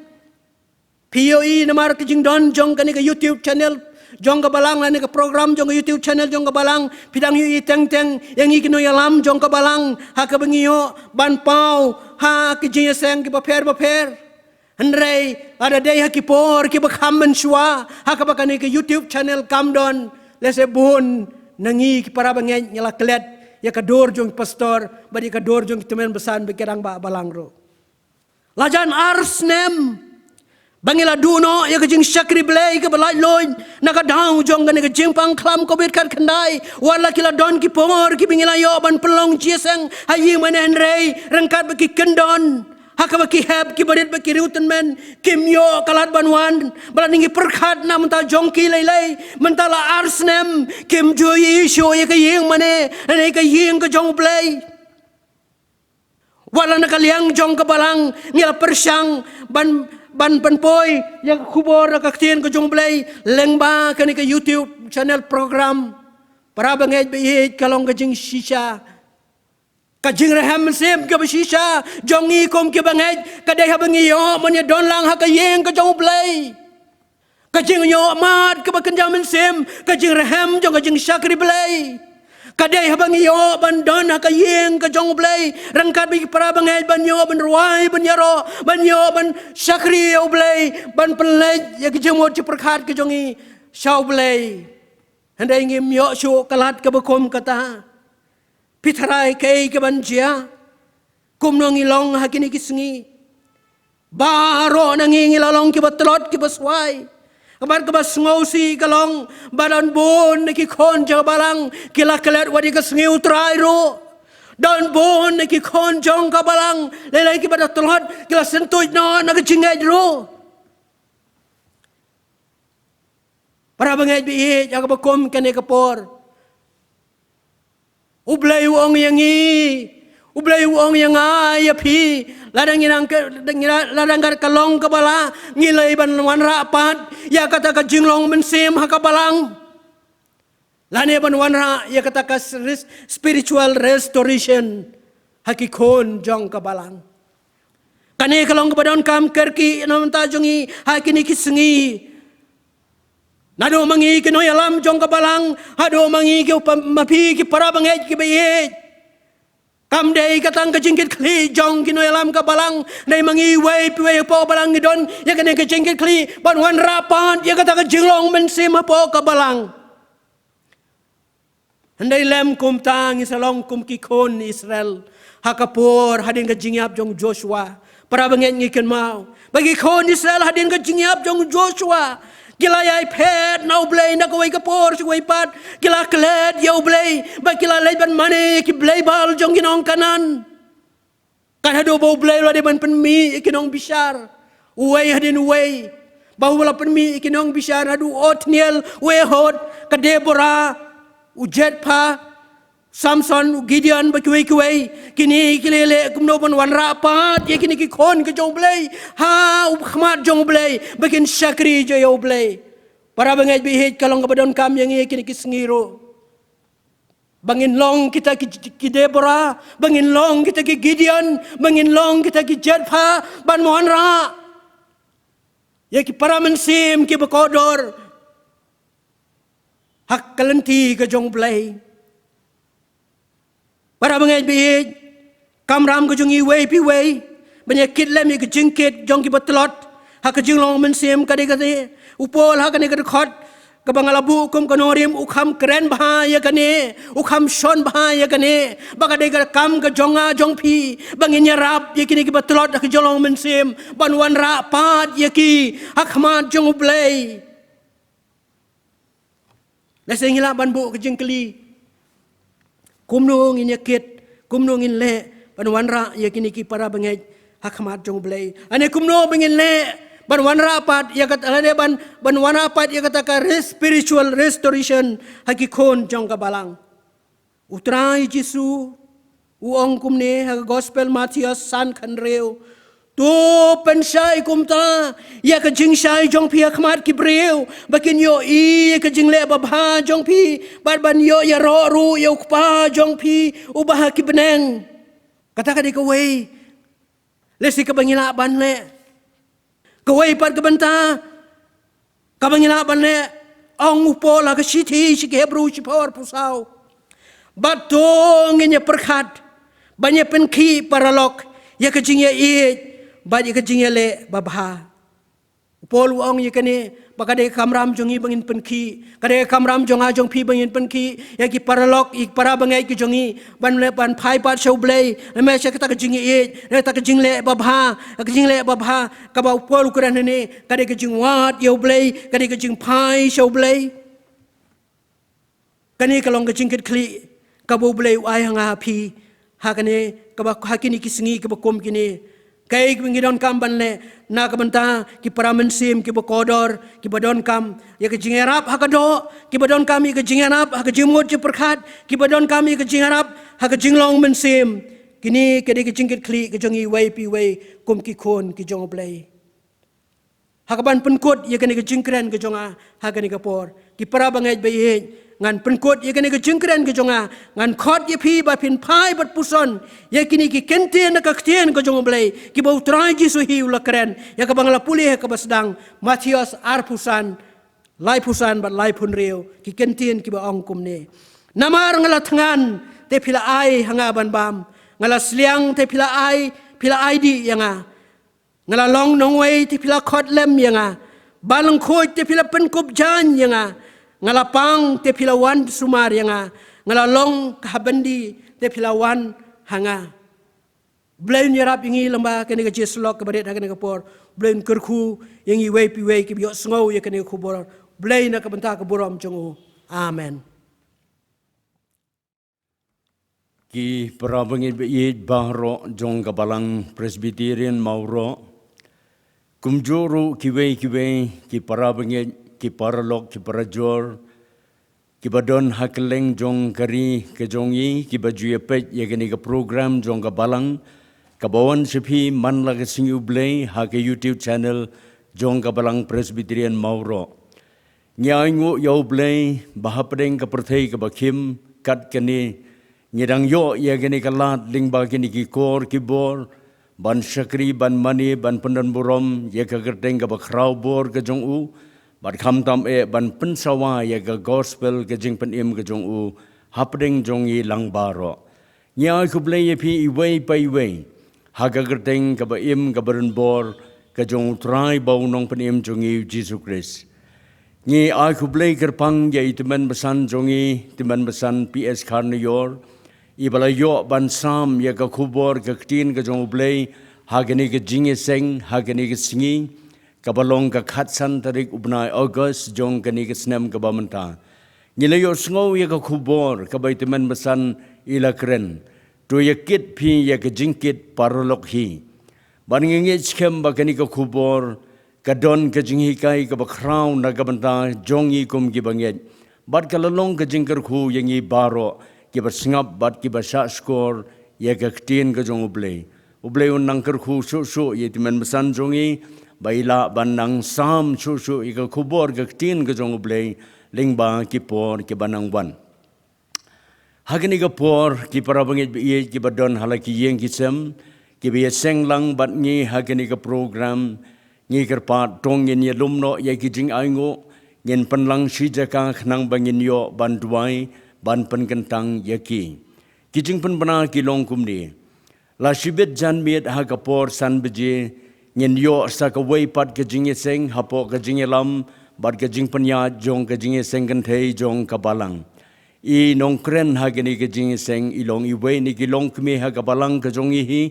phi ïohi namar ka jingdon jong kane ka YouTube channel, jong ka balang lane ka program jong ka YouTube channel jong ka balang, phi dang ïohi teng teng ïa ngi ki nongïalam jong ka balang ha kaba ngi ïoh ban paw ha ki jingïaseng kiba pher bapher. Hynrei lada dei ha ki por kiba kham mynshuwa ha kaba kane ka YouTube channel kam don, lehse bun na ngi ki para bangeit ngi la klet ïa ka dur jong ki pastor bad ïa ka dur jong ki tymmen basan bad ki rangbah balang ruh. La jan ar snem ba ngi la duh noh ïa ka jingshakri Blei kaba laitluid na ka daw jong kane ka jingpang khlam Covid khatkhyndai. Wat la ki la don ki por kiba ngi la ïoh ban pynlong jingïaseng ha ïing mane, hynrei ryngkat bad ki kyndon ha kaba ki hep kiba rit bad ki riewtymmen kim ïoh ka lad ban wan. Ba la ngi pyrkhat na mynta jong ki lei lei, mynta la ar snem kim ju ïohi shuh ïa ka ïing mane lane ka ïing ka jong U Blei. Wat la na ka liang jong ka balang ngi la pyrshang ban, ban pynpoi ïa ka khubor, ka ktien ka jong U Blei lyngba kane ka YouTube channel program. Para bangeit ba ïeit, ka long ka jingshisha, ka jingrhem mynsiem kaba shisha jong ngi kum ki bangeit ka dei haba ngi ïoh ban ïadon lang ha ka ïing ka jong U Blei. Ka jingïohmad kaba kynja mynsiem, ka jingrhem jong ka jingshakri Blei, ka dei haba ngi ïoh ban don ha ka ïing ka jong U Blei ryngkat bad ki para bangeit, ban ïoh ban rwai, ban ïaroh, ban ïoh ban shakri ïa U Blei, ban pynleit ïa ki jingmut jingpyrkhat ka jong ngi sha U Blei. Hynrei ngim ïoh shuh ka lad kaba kum kata. Phi tharai kaei kaban jia? Kumno ngi long ha kine ki sngi? Baroh na ngi ngi la long kiba tlot kiba swai. Ka mat kaba sngewsih ka long ba don bun na ki khun jong ka balang ki la klet wat ïa ka sngi U Trai ruh. Don bun na ki khun jong ka balang lei lei kiba da tlot ki la syntuid noh na ka jingngeit ruh. Para bangeit ba ïeit, ha kaba kum kane ka por, U Blei u ong ïa ngi, U Blei u ong ïa nga ïa phi, lada ngi nang ka, ngi la, lada ngi ka long kaba lah, ngi lei ban wanrah pat ïa kata ka jinglong mynsiem ha ka balang, lane ban wanrah ïa kata ka res-, spiritual restoration ha ki khun jong ka balang. Kane ka long kaba donkam kyrkieh na bynta jong ngi ha kine ki sngi. Naduh ma ngi ki nongïalam jong ka balang haduh ma ngi ki pa-, ma phi ki para bangeit kiba ïeit, kam dei ka tang ka jingkitkhlieh jong ki nongïalam ka balang. Dei ma ngi iwei pa iwei hapoh ka balang ngi don ïa kane ka jingkitkhlieh ban wanrah pat ïa kata ka jinglong mynsiem hapoh ka balang. Hynrei lem kumta ngi sa long kum ki khun Israel ha ka por hadien ka jingïap jong Joshua. Para bangeit, ngi kynmaw ba ki khun Israel hadien ka jingïap jong Joshua ki la ïai phet na U Blei na kawei ka por sha kawei pat, ki la klet ïa U Blei ba ki la leit ban mane ki blei Baal jong ki nong Kanaan. Kan haduh ba U Blei u la dei ban pynmih ïa ki nongbishar uwei hadien uwei. Ba u la pynmih ïa ki nongbishar, haduh u Othniel, u Ehud, ka Deborah, u Jephthah, u Samson, u Gideon, bad kiwei kiwei. Kine ki leh leh kumno ban wanrah pat ïa kine ki khun ka jong U Blei ha u khmat jong U Blei, ba kin shakri ïa U Blei. Para bangeit ba ïeit, ka long kaba donkam ïa ngi kine ki sngi ruh. Ba ngin long kita ki, ki Deborah, ba ngin long kita ki Gideon, ba ngin long kita ki Jephthah, ban wanrah ïa ki para mynsiem kiba kordor ha ka lynti ka jong U Blei. Para bangeit ba ïeit, kamram ka jong ngi iwei pa iwei ban ïa kit lem ïa ka jingkit jong kiba tlot ha ka jinglong mynsiem. Ka dei kane, u Paul ha kane ka dkhot kaba nga la buh kum ka nongrim, u kham kren bha ïa kane, u kham shon bha ïa kane, ba ka dei ka kam ka jong nga jong phi ba ngin ïarap ïa kine kiba tlot ha ka jinglong mynsiem, ban wanrah pat ïa ki ha khmat jong U Blei. Lehse ngi lah ban buh ka jingkylli, kumno ngin ïa kit, kumno ngin leh ban wanrah ïa kine ki para bangeit ha khmat jong U Blei? Lane kumno ba ngin leh ban wanrah pat ïa kata, lane ban, ban wanrah pat ïa kata ka res-, spiritual restoration ha ki khun jong ka balang? U Trai Jisu u ong kumne ha ka Gospel Mathaios san khathynriew: To pynshai kumta ïa ka jingshai jong phi ha khmat ki briew, ba kin ïohi ïa ka jingleh babha jong phi, bad ban ïoh ïaroh ruh ïa U Kpa jong phi uba ha ki bneng. Kata ka dei kawei lehse kaba ngi lah ban leh. Kawei pat ka bynta kaba ngi lah ban leh, Ong u Paul ha ka shithi sha ki Hebru shiphew arphew saw, bad to ngin ïa pyrkhat ban ïa pynkhih paralok ïa ka jingïaieit bad ïa ka jingïaleh babha. U Paul u ong ïa kane ba ka dei ka kamram jong ngi ba ngin pynkhih, ka dei ka kamram jong nga jong phi ba ngin pynkhih ïa ki paralok, ïa ki para bangeit ki jong ngi, ban leh, ban phai pat sha U Blei, lane sha kata ka jingïaieit, lane kata ka jingleh babha, ka jingleh babha kaba u Paul u kren hangne ka dei ka jingwad ïa U Blei, ka dei ka jingphai sha U Blei. Kane ka long ka jingkitkhlieh kaba U Blei u ai ha nga ha phi ha kane, kaba ha kine ki sngi kaba kum kine. Kaei kaba ngi donkam ban leh na ka bynta ki para mynsiem kiba kordor, kiba donkam ïa ka jingïarap ha ka doh, kiba donkam ïa ka jingïarap ha ka jingmut jingpyrkhat, kiba donkam ïa ka jingïarap ha ka jinglong mynsiem. Kine ka dei ka jingkitkhlieh ka jong ngi iwei pa iwei kum ki khun ki jong U Blei. Ha kaban pynkut ïa kane ka jingkren ka jong nga ha kane ka por, ki para bangeit ba ïeit, ngan pynkut ïa kane ka jingkren ka jong nga, ngan khot ïa phi ba phin phai bad puson ïa kine ki kyntien na ka ktien ka jong U Blei kiba U Trai Jisu hi u la kren, ïa kaba nga la pule ha kaba sdang, Mathaios arphew san, laiphew san bad laiphew hynriew, ki kyntien kiba ong kumne: Namar nga la thngan, te phi la ai ha nga ban bam, nga la sliang, te phi la ai, phi la ai dih ïa nga. Nga la long nongwei, te phi la khot lem ïa nga. Ba lyngkhuid, te phi la pynkup jaiñ ïa nga. Nga la pang, te phi la wan sumar ïa nga. Nga la long ka habyndi, te phi la wan ha nga. Blei un ïarap ïa ngi lyngba kane ka jingïasyllok kaba rit ha kane ka por. Blei un kyrkhu ïa ngi iwei pa iwei kiba ïohsngew ïa kane ka khubor. Blei na ka bynta ka burom jong u. Amen. Ki para bangeit ba ïeit baroh jong ka Balang Presbyterian Mawroh. Kumjuh ruh kiwei kiwei ki para bangeit, ki paralok, ki parajor kiba don ha kylleng jong ka ri ka jong ngi, kiba ju ïa peit ïa kane ka program jong ka Balang kaba wan sha phi man la ka sngi U Blei ha ka YouTube channel jong ka Balang Presbyterian Mawroh. Ngi ainguh ïa U Blei ba hapdeng ka pyrthei kaba khim kat kane, ngi dang ïoh ïa kane ka lad lyngba kine ki kor ki bor ban shakri, ban mane, ban pyndon burom ïa ka kyrteng kaba khraw bor ka jong u, bad khamtam eh ban pynsawa ïa ka gospel, ka jingpynim ka jong u hapdeng jong ngi lang baroh. Ngi ai khublei ïa phi iwei pa iwei ha ka kyrteng kaba im, kaba ren bor ka jong U Trai bad U Nongpynim jong ngi U Jisu Khrist. Ngi ai khublei kyrpang ïa i tymmen basan jong ngi, tymmen basan P S Kharnaior, iba la ïoh ban sam ïa ka khubor ka ktien ka jong U Blei ha kane ka jingïaseng ha kane ka sngi, kaba long ka khatsan tarik u bnai August jong kane ka snem kaba mynta. Ngi la ïohsngew ïa ka khubor kaba i tymmen basan i la kren: To ïa kit phi ïa ka jingkit paralok hi. Bad ngi ngeit skhem ba kane ka khubor ka don ka jinghikai kaba khraw na ka bynta jong ngi kum kiba ngeit, bad ka la long ka jingkyrkhu ïa ngi baroh kiba sngap bad kiba shahshkor ïa ka ktien ka jong U Blei. U Blei un nang kyrkhu shuh shuh ïa i tymmen basan jong ngi ba i lah ban nang sam shuh shuh ïa ka khubor ka ktien ka jong U Blei lyngba ki por kiba nang wan. Ha kane ka por, ki para bangeit ba ïeit kiba don ha la ki ïing ki sem, kiba ïaseng lang bad ngi ha kane ka program, ngi kyrpad to ngin ïalum noh ïa ki jingainguh, ngin pynlang shi jaka khnang ba ngin ïoh ban duwai, ban pynkyntang ïa ki. Ki jingpynbna ki long kumne. La shibit janmiet ha ka por san baje, ngin ïoh sa kawei pat ka jingïaseng hapoh ka jingïalam bad ka jingpynïaid jong ka jingïaseng kynthei jong ka Balang. I nongkren ha kane ka jingïaseng i long iwei na ki longkmie ha ka Balang ka jong ngi hi,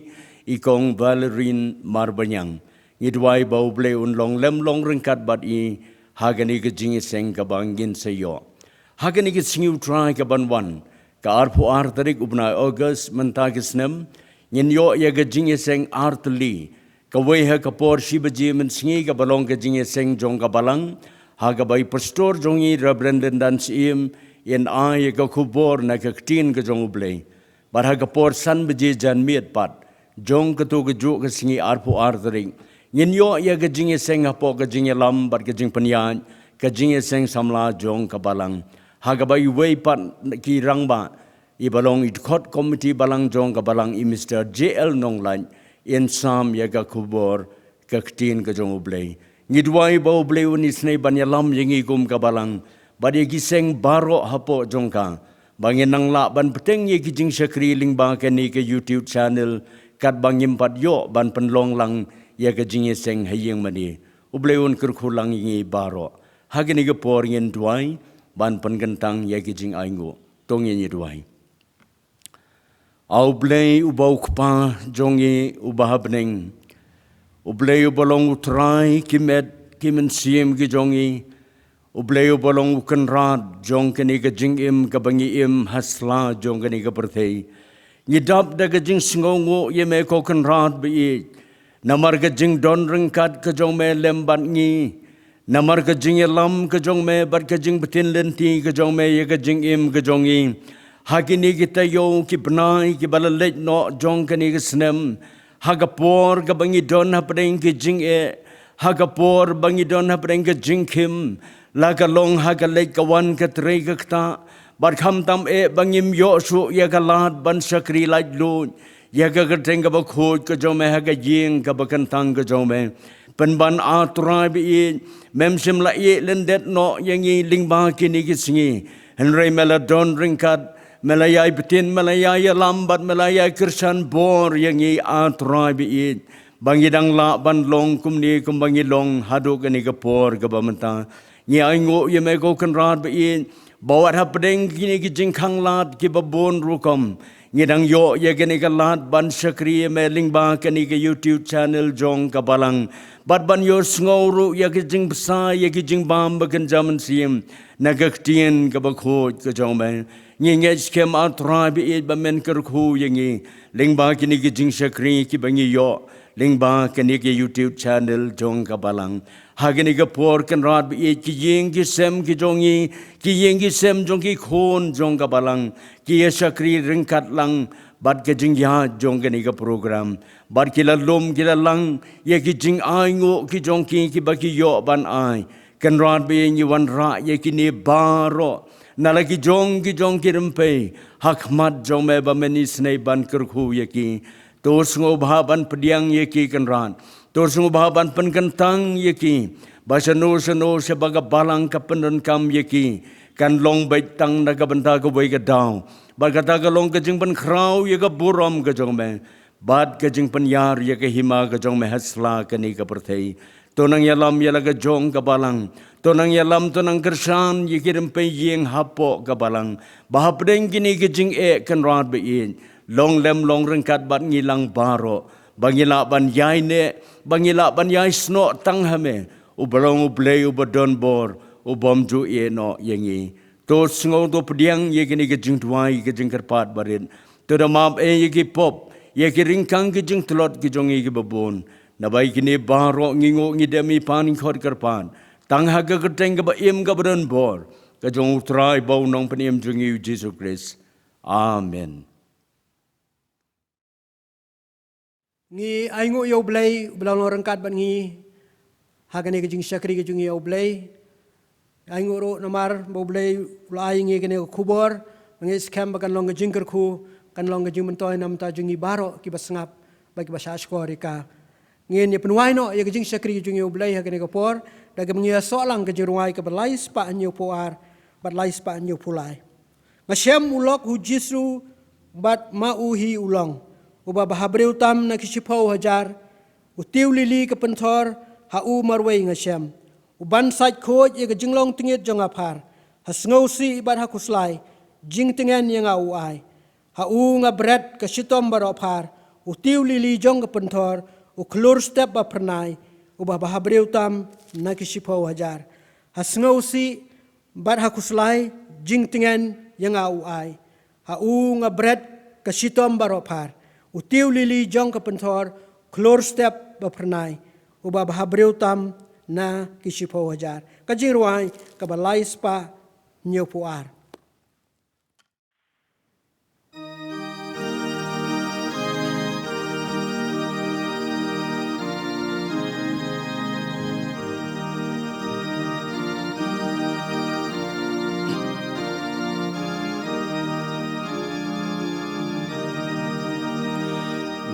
i Kong Valerie Marbaniang. Ngi duwai ba U Blei un long lem long ryngkat bad i ha kane ka jingïaseng kaba ngin sa ïoh. Ha kane ka sngi U Trai kaban wan, ka arphew ar tarik u bnai August mynta ka snem, ngin ïoh ïa ka jingïaseng artylli. Kawei ha ka por shi baje mynsngi kaba long ka jingïaseng jong ka Balang, ha kaba i Pastor jong ngi Reverend Lyndan Syiem in ai ïa ka khubor na ka ktien ka jong U Blei. Bad ha ka por san baje janmiet pat jong kato kajuh ka sngi arphew ar tarik, ngin ïoh ïa ka jingïaseng hapoh ka jingïalam bad ka jingpynïaid ka jingïaseng samla jong ka Balang, ha kaba iwei pat na ki rangbah, iba long i dkhot komiti Balang jong ka Balang, i Mister J L Nonglait, in sam ïa ka khubor ka ktien ka jong U Blei. Ngi duwai ba U Blei un isynei ban ïalam ïa ngi kum ka Balang, bad ïa ki seng baroh hapoh jong ka, ba ngin nang lah ban bteng ïa ki jingshakri lyngba kane ka YouTube channel, katba ngim pat ïoh ban pynlong lang ïa ka jingïaseng ha ïing mane. U Blei un kyrkhu lang ïa ngi baroh. Ha kane ka por ngin duwai ban pynkyntang ïa ki jingainguh. To ngin ïa duwai. A U Blei uba u Kpa jong ngi uba ha bneng, U Blei uba long U Trai ki met ki mynsiem ki jong ngi, U Blei uba long U Kynrad jong kane ka jingim kaba ngi im ha sla jong kane ka pyrthei. Ngi dap da ka jingsngewnguh ïa me ko Kynrad ba ïeit, namar ka jingdon ryngkat ka jong me lem bad ngi, namar ka jingïalam ka jong me bad ka jingbtin lynti ka jong me ïa ka jingim ka jong ngi. Ha kine ki taïew ki bnai kiba la leit noh jong kane ka snem, ha ka por kaba ngi don hapdeng ki jingeh, ha ka por ba ngi don hapdeng ka jingkhim, la ka long ha ka leit ka wan ka trei ka ktah, bad khamtam eh ba ngim ïoh shuh ïa ka lad ban shakri laitluid ïa ka kyrteng kaba khuid ka jong me ha ka ïing kaba kyntang ka jong me. Pynban A Trai ba ïeit, mem shym la ïeh lyndet noh ïa ngi lyngba kine ki sngi, hynrei me la don ryngkat, me la ïai btin, me la ïai ïalam bad me la ïai kyrshan bor ïa ngi A Trai ba ïeit, ba ngi dang lah ban long kumne kumba ngi long haduh kane ka por kaba mynta. Ngi ainguh ïa me ko Kynrad ba ïeit, ba wat hapdeng kine ki jingkhang lad kiba bun rukom, ngi dang ïoh ïa kane ka lad ban shakri ïa me lyngba kane ka YouTube channel jong ka Balang, bad ban ïohsngew ruh ïa ki jingbsa ïa ki jingbam ba kynja mynsiem na ka ktien kaba khuid ka jong me. Ngi ngeit skhem A Trai ba ïeit ba men kyrkhu ïa ngi lyngba kine ki jingshakri kiba ngi ïoh lyngba kane ka YouTube channel jong ka Balang. Ha kane ka por Kynrad ba ïeit, ki ïing ki sem ki jong ngi, ki ïing ki sem jong ki khun jong ka Balang, ki ïa shakri ryngkat lang bad ka jingïaid jong kane ka program, bad ki la lum ki la lang ïa ki jingainguh ki jong ki kiba ki ïoh ban ai. Kynrad ba ïeit, ngi wanrah ïa kine baroh na la ki jong ki jong ki rympei ha khmat jong me ba men isynei ban kyrkhu ïa ki. To sngewbha ban pdiang ïa ki Kynrad. To sngewbha ban pynkyntang ïa ki ba shano shano sha ba ka Balang ka pyndonkam ïa ki, kan long beit tang na ka bynta kawei ka daw, bad kata ka long ka jingpynkhraw ïa ka burom ka jong me bad ka jingpynïar ïa ka hima ka jong me ha sla kane ka pyrthei. To nang ïalam ïa la ka jong ka Balang. To nang ïalam, to nang kyrshan ïa ki rympei ïing hapoh ka Balang, ba hapdeng kine ki jingeh Kynrad ba ïeit, long lem long ryngkat bad ngi lang baroh, ba ngi lah ban ïai neh, ba ngi lah ban ïai snoh tang ha me, uba long U Blei uba don bor, u bym ju ïehnoh ïa ngi. To sngew, to pdiang ïa kine ki jingduwai ki jingkyrpad barit. To da map eh ïa ki pop, ïa ki ryngkang ki jingtlot ki jong ngi kiba bun. Naba ïa kine baroh ngi nguh ngi dem, ngi pan, ngi khot kyrpad tang ha ka kyrteng kaba im kaba don bor ka jong U Trai bad U Nongpynim jong ngi U Jisu Khrist. Amen. Ngi ainguh ïa U Blei uba la long ryngkat bad ngi ha kane ka jingshakri ka jong ngi ïa U Blei. Ainguh ruh namar ba U Blei u la ai ïa ngi kane ka khubor ba ngi skhem ba kan long ka jingkyrkhu, kan long ka jingmyntoi na bynta jong ngi baroh kiba sngap bad kiba shahshkor ïa ka. Ngin ïa pynwai noh ïa ka jingshakri ka jong ngi ïa U Blei ha kane ka por da kaba ngi ïa soh lang ka jingrwai kaba lai spah hynñiewphew ar bad lai spah hynñiewphew lai. Nga shem u lok U Jisu bad ma u hi u long, uba bhabriew tam na ki shiphew hajar, u tiew lili ka pynthor, ha u marwei nga shem. U ban sait khuid ïa ka jinglong tyngit jong nga phar, ha sngewsih bad ha khuslai, jingtngen ïa nga u ai. Ha u nga bret ka shitom baroh phar, u tiew lili jong ka pynthor, u khlur step ba phyrnai, uba bhabriew tam na ki shiphew hajar. Ha sngewsih bad ha khuslai, jingtngen ïa nga u ai. Ha u nga bret ka shitom baroh phar, u tiew lili jong ka pynthor, khlur step ba phyrnai, uba bhabriew tam na ki shiphew hajar. Ka jingrwai kaba lai spah hynñiewphew ar.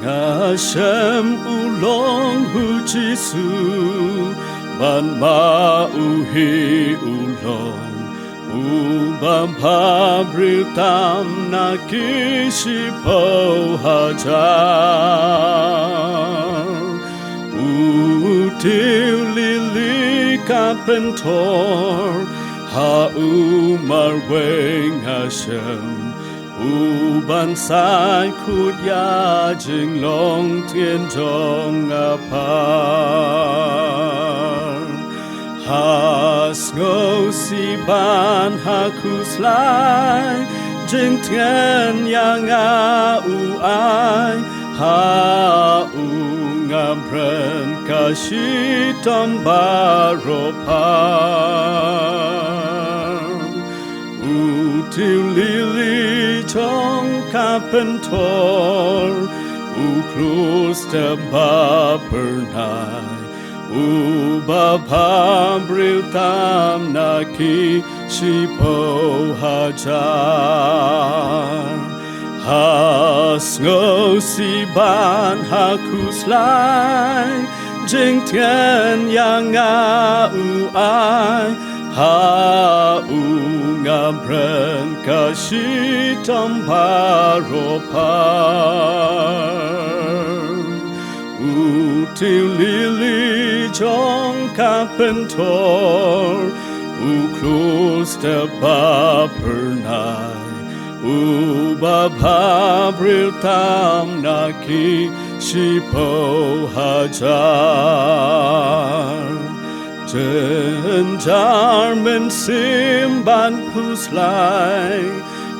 Nga shem u long U Jisu, bad ma u hi u long, Uba bhabriew tam na ki shiphew hajar. U tiew lili ka pynthor ha u marwei, nga shem, u ban saikut ïa jinglong tngen jong nga phar. Ha sngewsih ban ha khuslai, jingtngen ïa nga u ai, ha u nga bren ka shitom baroh phar. U tiew lili jong ka pynthor, u khlus step ba phyrnai, uba bhabriew tam na ki shiphew hajar. Ha sngewsih ban ha khuslai, jingtngen ïa nga u ai, ha u nga bren ka shitom baroh phar. U tiew lili jong ka pynthor, u khlus step ba phyrnai, uba bhabriew tam na ki shiphew hajar. Jynjar mynsiem bad khuslai,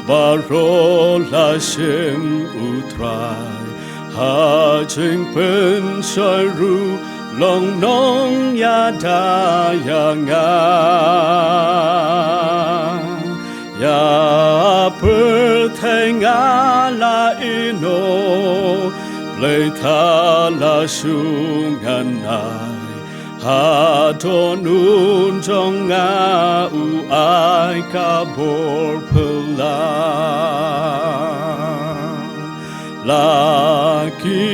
baroh la shim u Trai. Ha jingpynshoi ruh long nongïada ïa nga. Ïa pyrthei nga la ïehnoh, Blei Thala shu ngan ai. Ha dohnud jong nga u ai ka bor phylla. La ki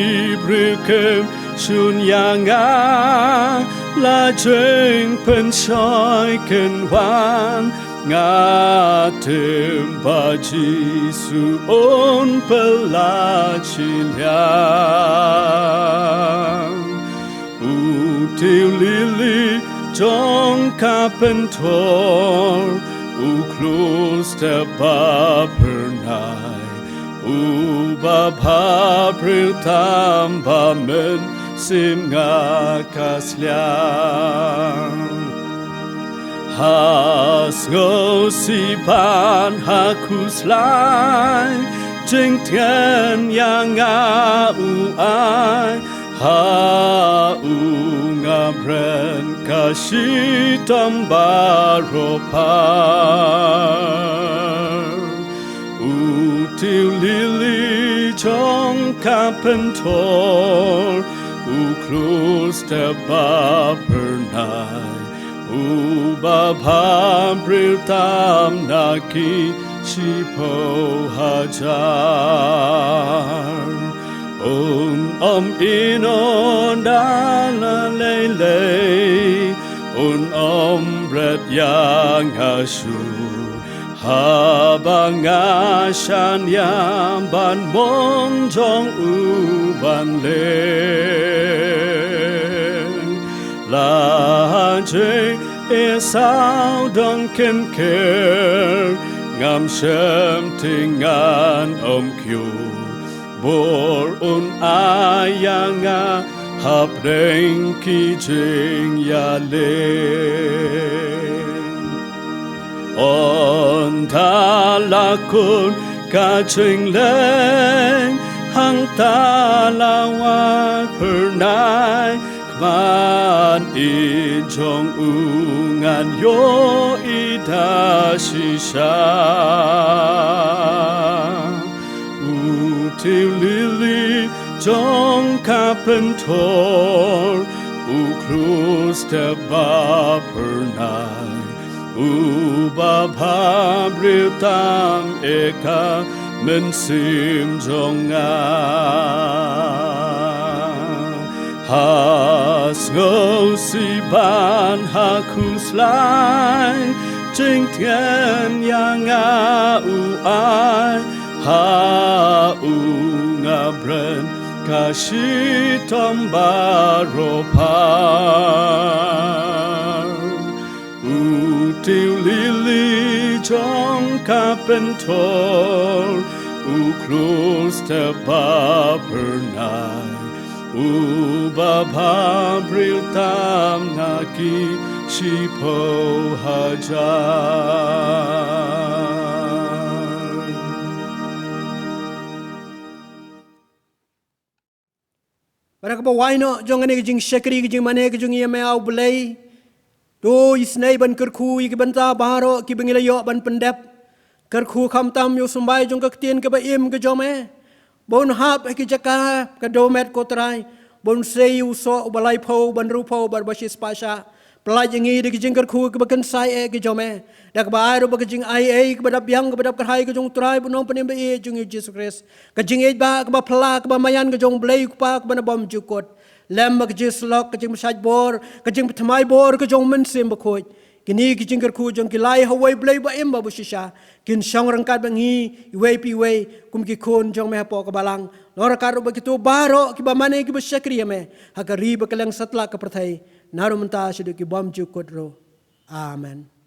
briew kim shun ïa nga, la jingpynshoi kin wan, nga tip ba Jisu un phylla shiliang. U tiew lili jong ka pynthor, u khlus step ba phyrnai, uba bhabriew tam ba mynsiem nga ka sliang. Ha sngewsih ban ha khuslai, jingtngen ïa nga u ai, ha u nga bren ka shitom baroh phar. U tiew lili jong ka pynthor, u khlus step ba phyrnai, uba bhabriew tam na ki shiphew hajar. Un ym ïehnoh da lei lei, un ym bret ïa nga shuh, haba nga shaniah ban mon jong u ban leh. La jingeh sawdong kin kher, ngam shem te ngan ym kiew. Bor un ai ïa nga hapdeng ki jingïaleh. Ynda la kut ka jingleh, hangta la wad phyrnai, khmat ïeit jong u ngan ïohi da shisha. U tiew lili jong ka pynthor, u khlus step ba phyrnai, uba bhabriew tam ïa ka mynsiem jong nga. Ha sngewsih ban ha khuslai, Jingtngen ïa nga u ai ha u, nga bren ka shitom baroh pha. U tiew lili jong ka pynthor, u klur step ba phyrnai, uba bha briew tam na ki shiphew hajar. Bad ha kaba wai noh jong kane ka jingshakri ka jingmane ka jong ngi, ïa me ah U Blei, to isynei ban kyrkhu ïa ki bynta baroh kiba ngi la ïoh ban pyndep. Kyrkhu khamtam ïa u symbai jong ka ktien kaba im ka jong me, ba un hap ha ki jaka ka dohmet, ko Trai, ba un sei u soh uba laiphew, uba hynriewphew bad uba shispah shah. Pyllait ïa ngi da ki jingkyrkhu kiba kynsai eh ki jong me, da kaba ai ruh ba ka jingai ei kaba dap biang kaba dap kyrhai ka jong U Trai bad U Nongpynim ba ïeit jong ngi U Jisu Khrist, ka jingïeit ba kaba phylla kaba maïan ka jong U Blei U Kpa kaba na bymjukut, lem bad ka jingsyllok, ka jingpynshait bor, ka jingpynthymmai bor ka jong U Mynsiem Bakhuid, kine ki jingkyrkhu jong ki lai ha uwei U Blei ba im bad ba shisha kin shong ryngkat bad ngi iwei pa iwei kum ki khun jong me hapoh ka balang, nalor ryngkat ruh bad kito baroh kiba mane kiba shakri ïa me ha ka ri bad kylleng satlak ka pyrthei, naduh mynta shaduh ki bymjukut ruh. Amen.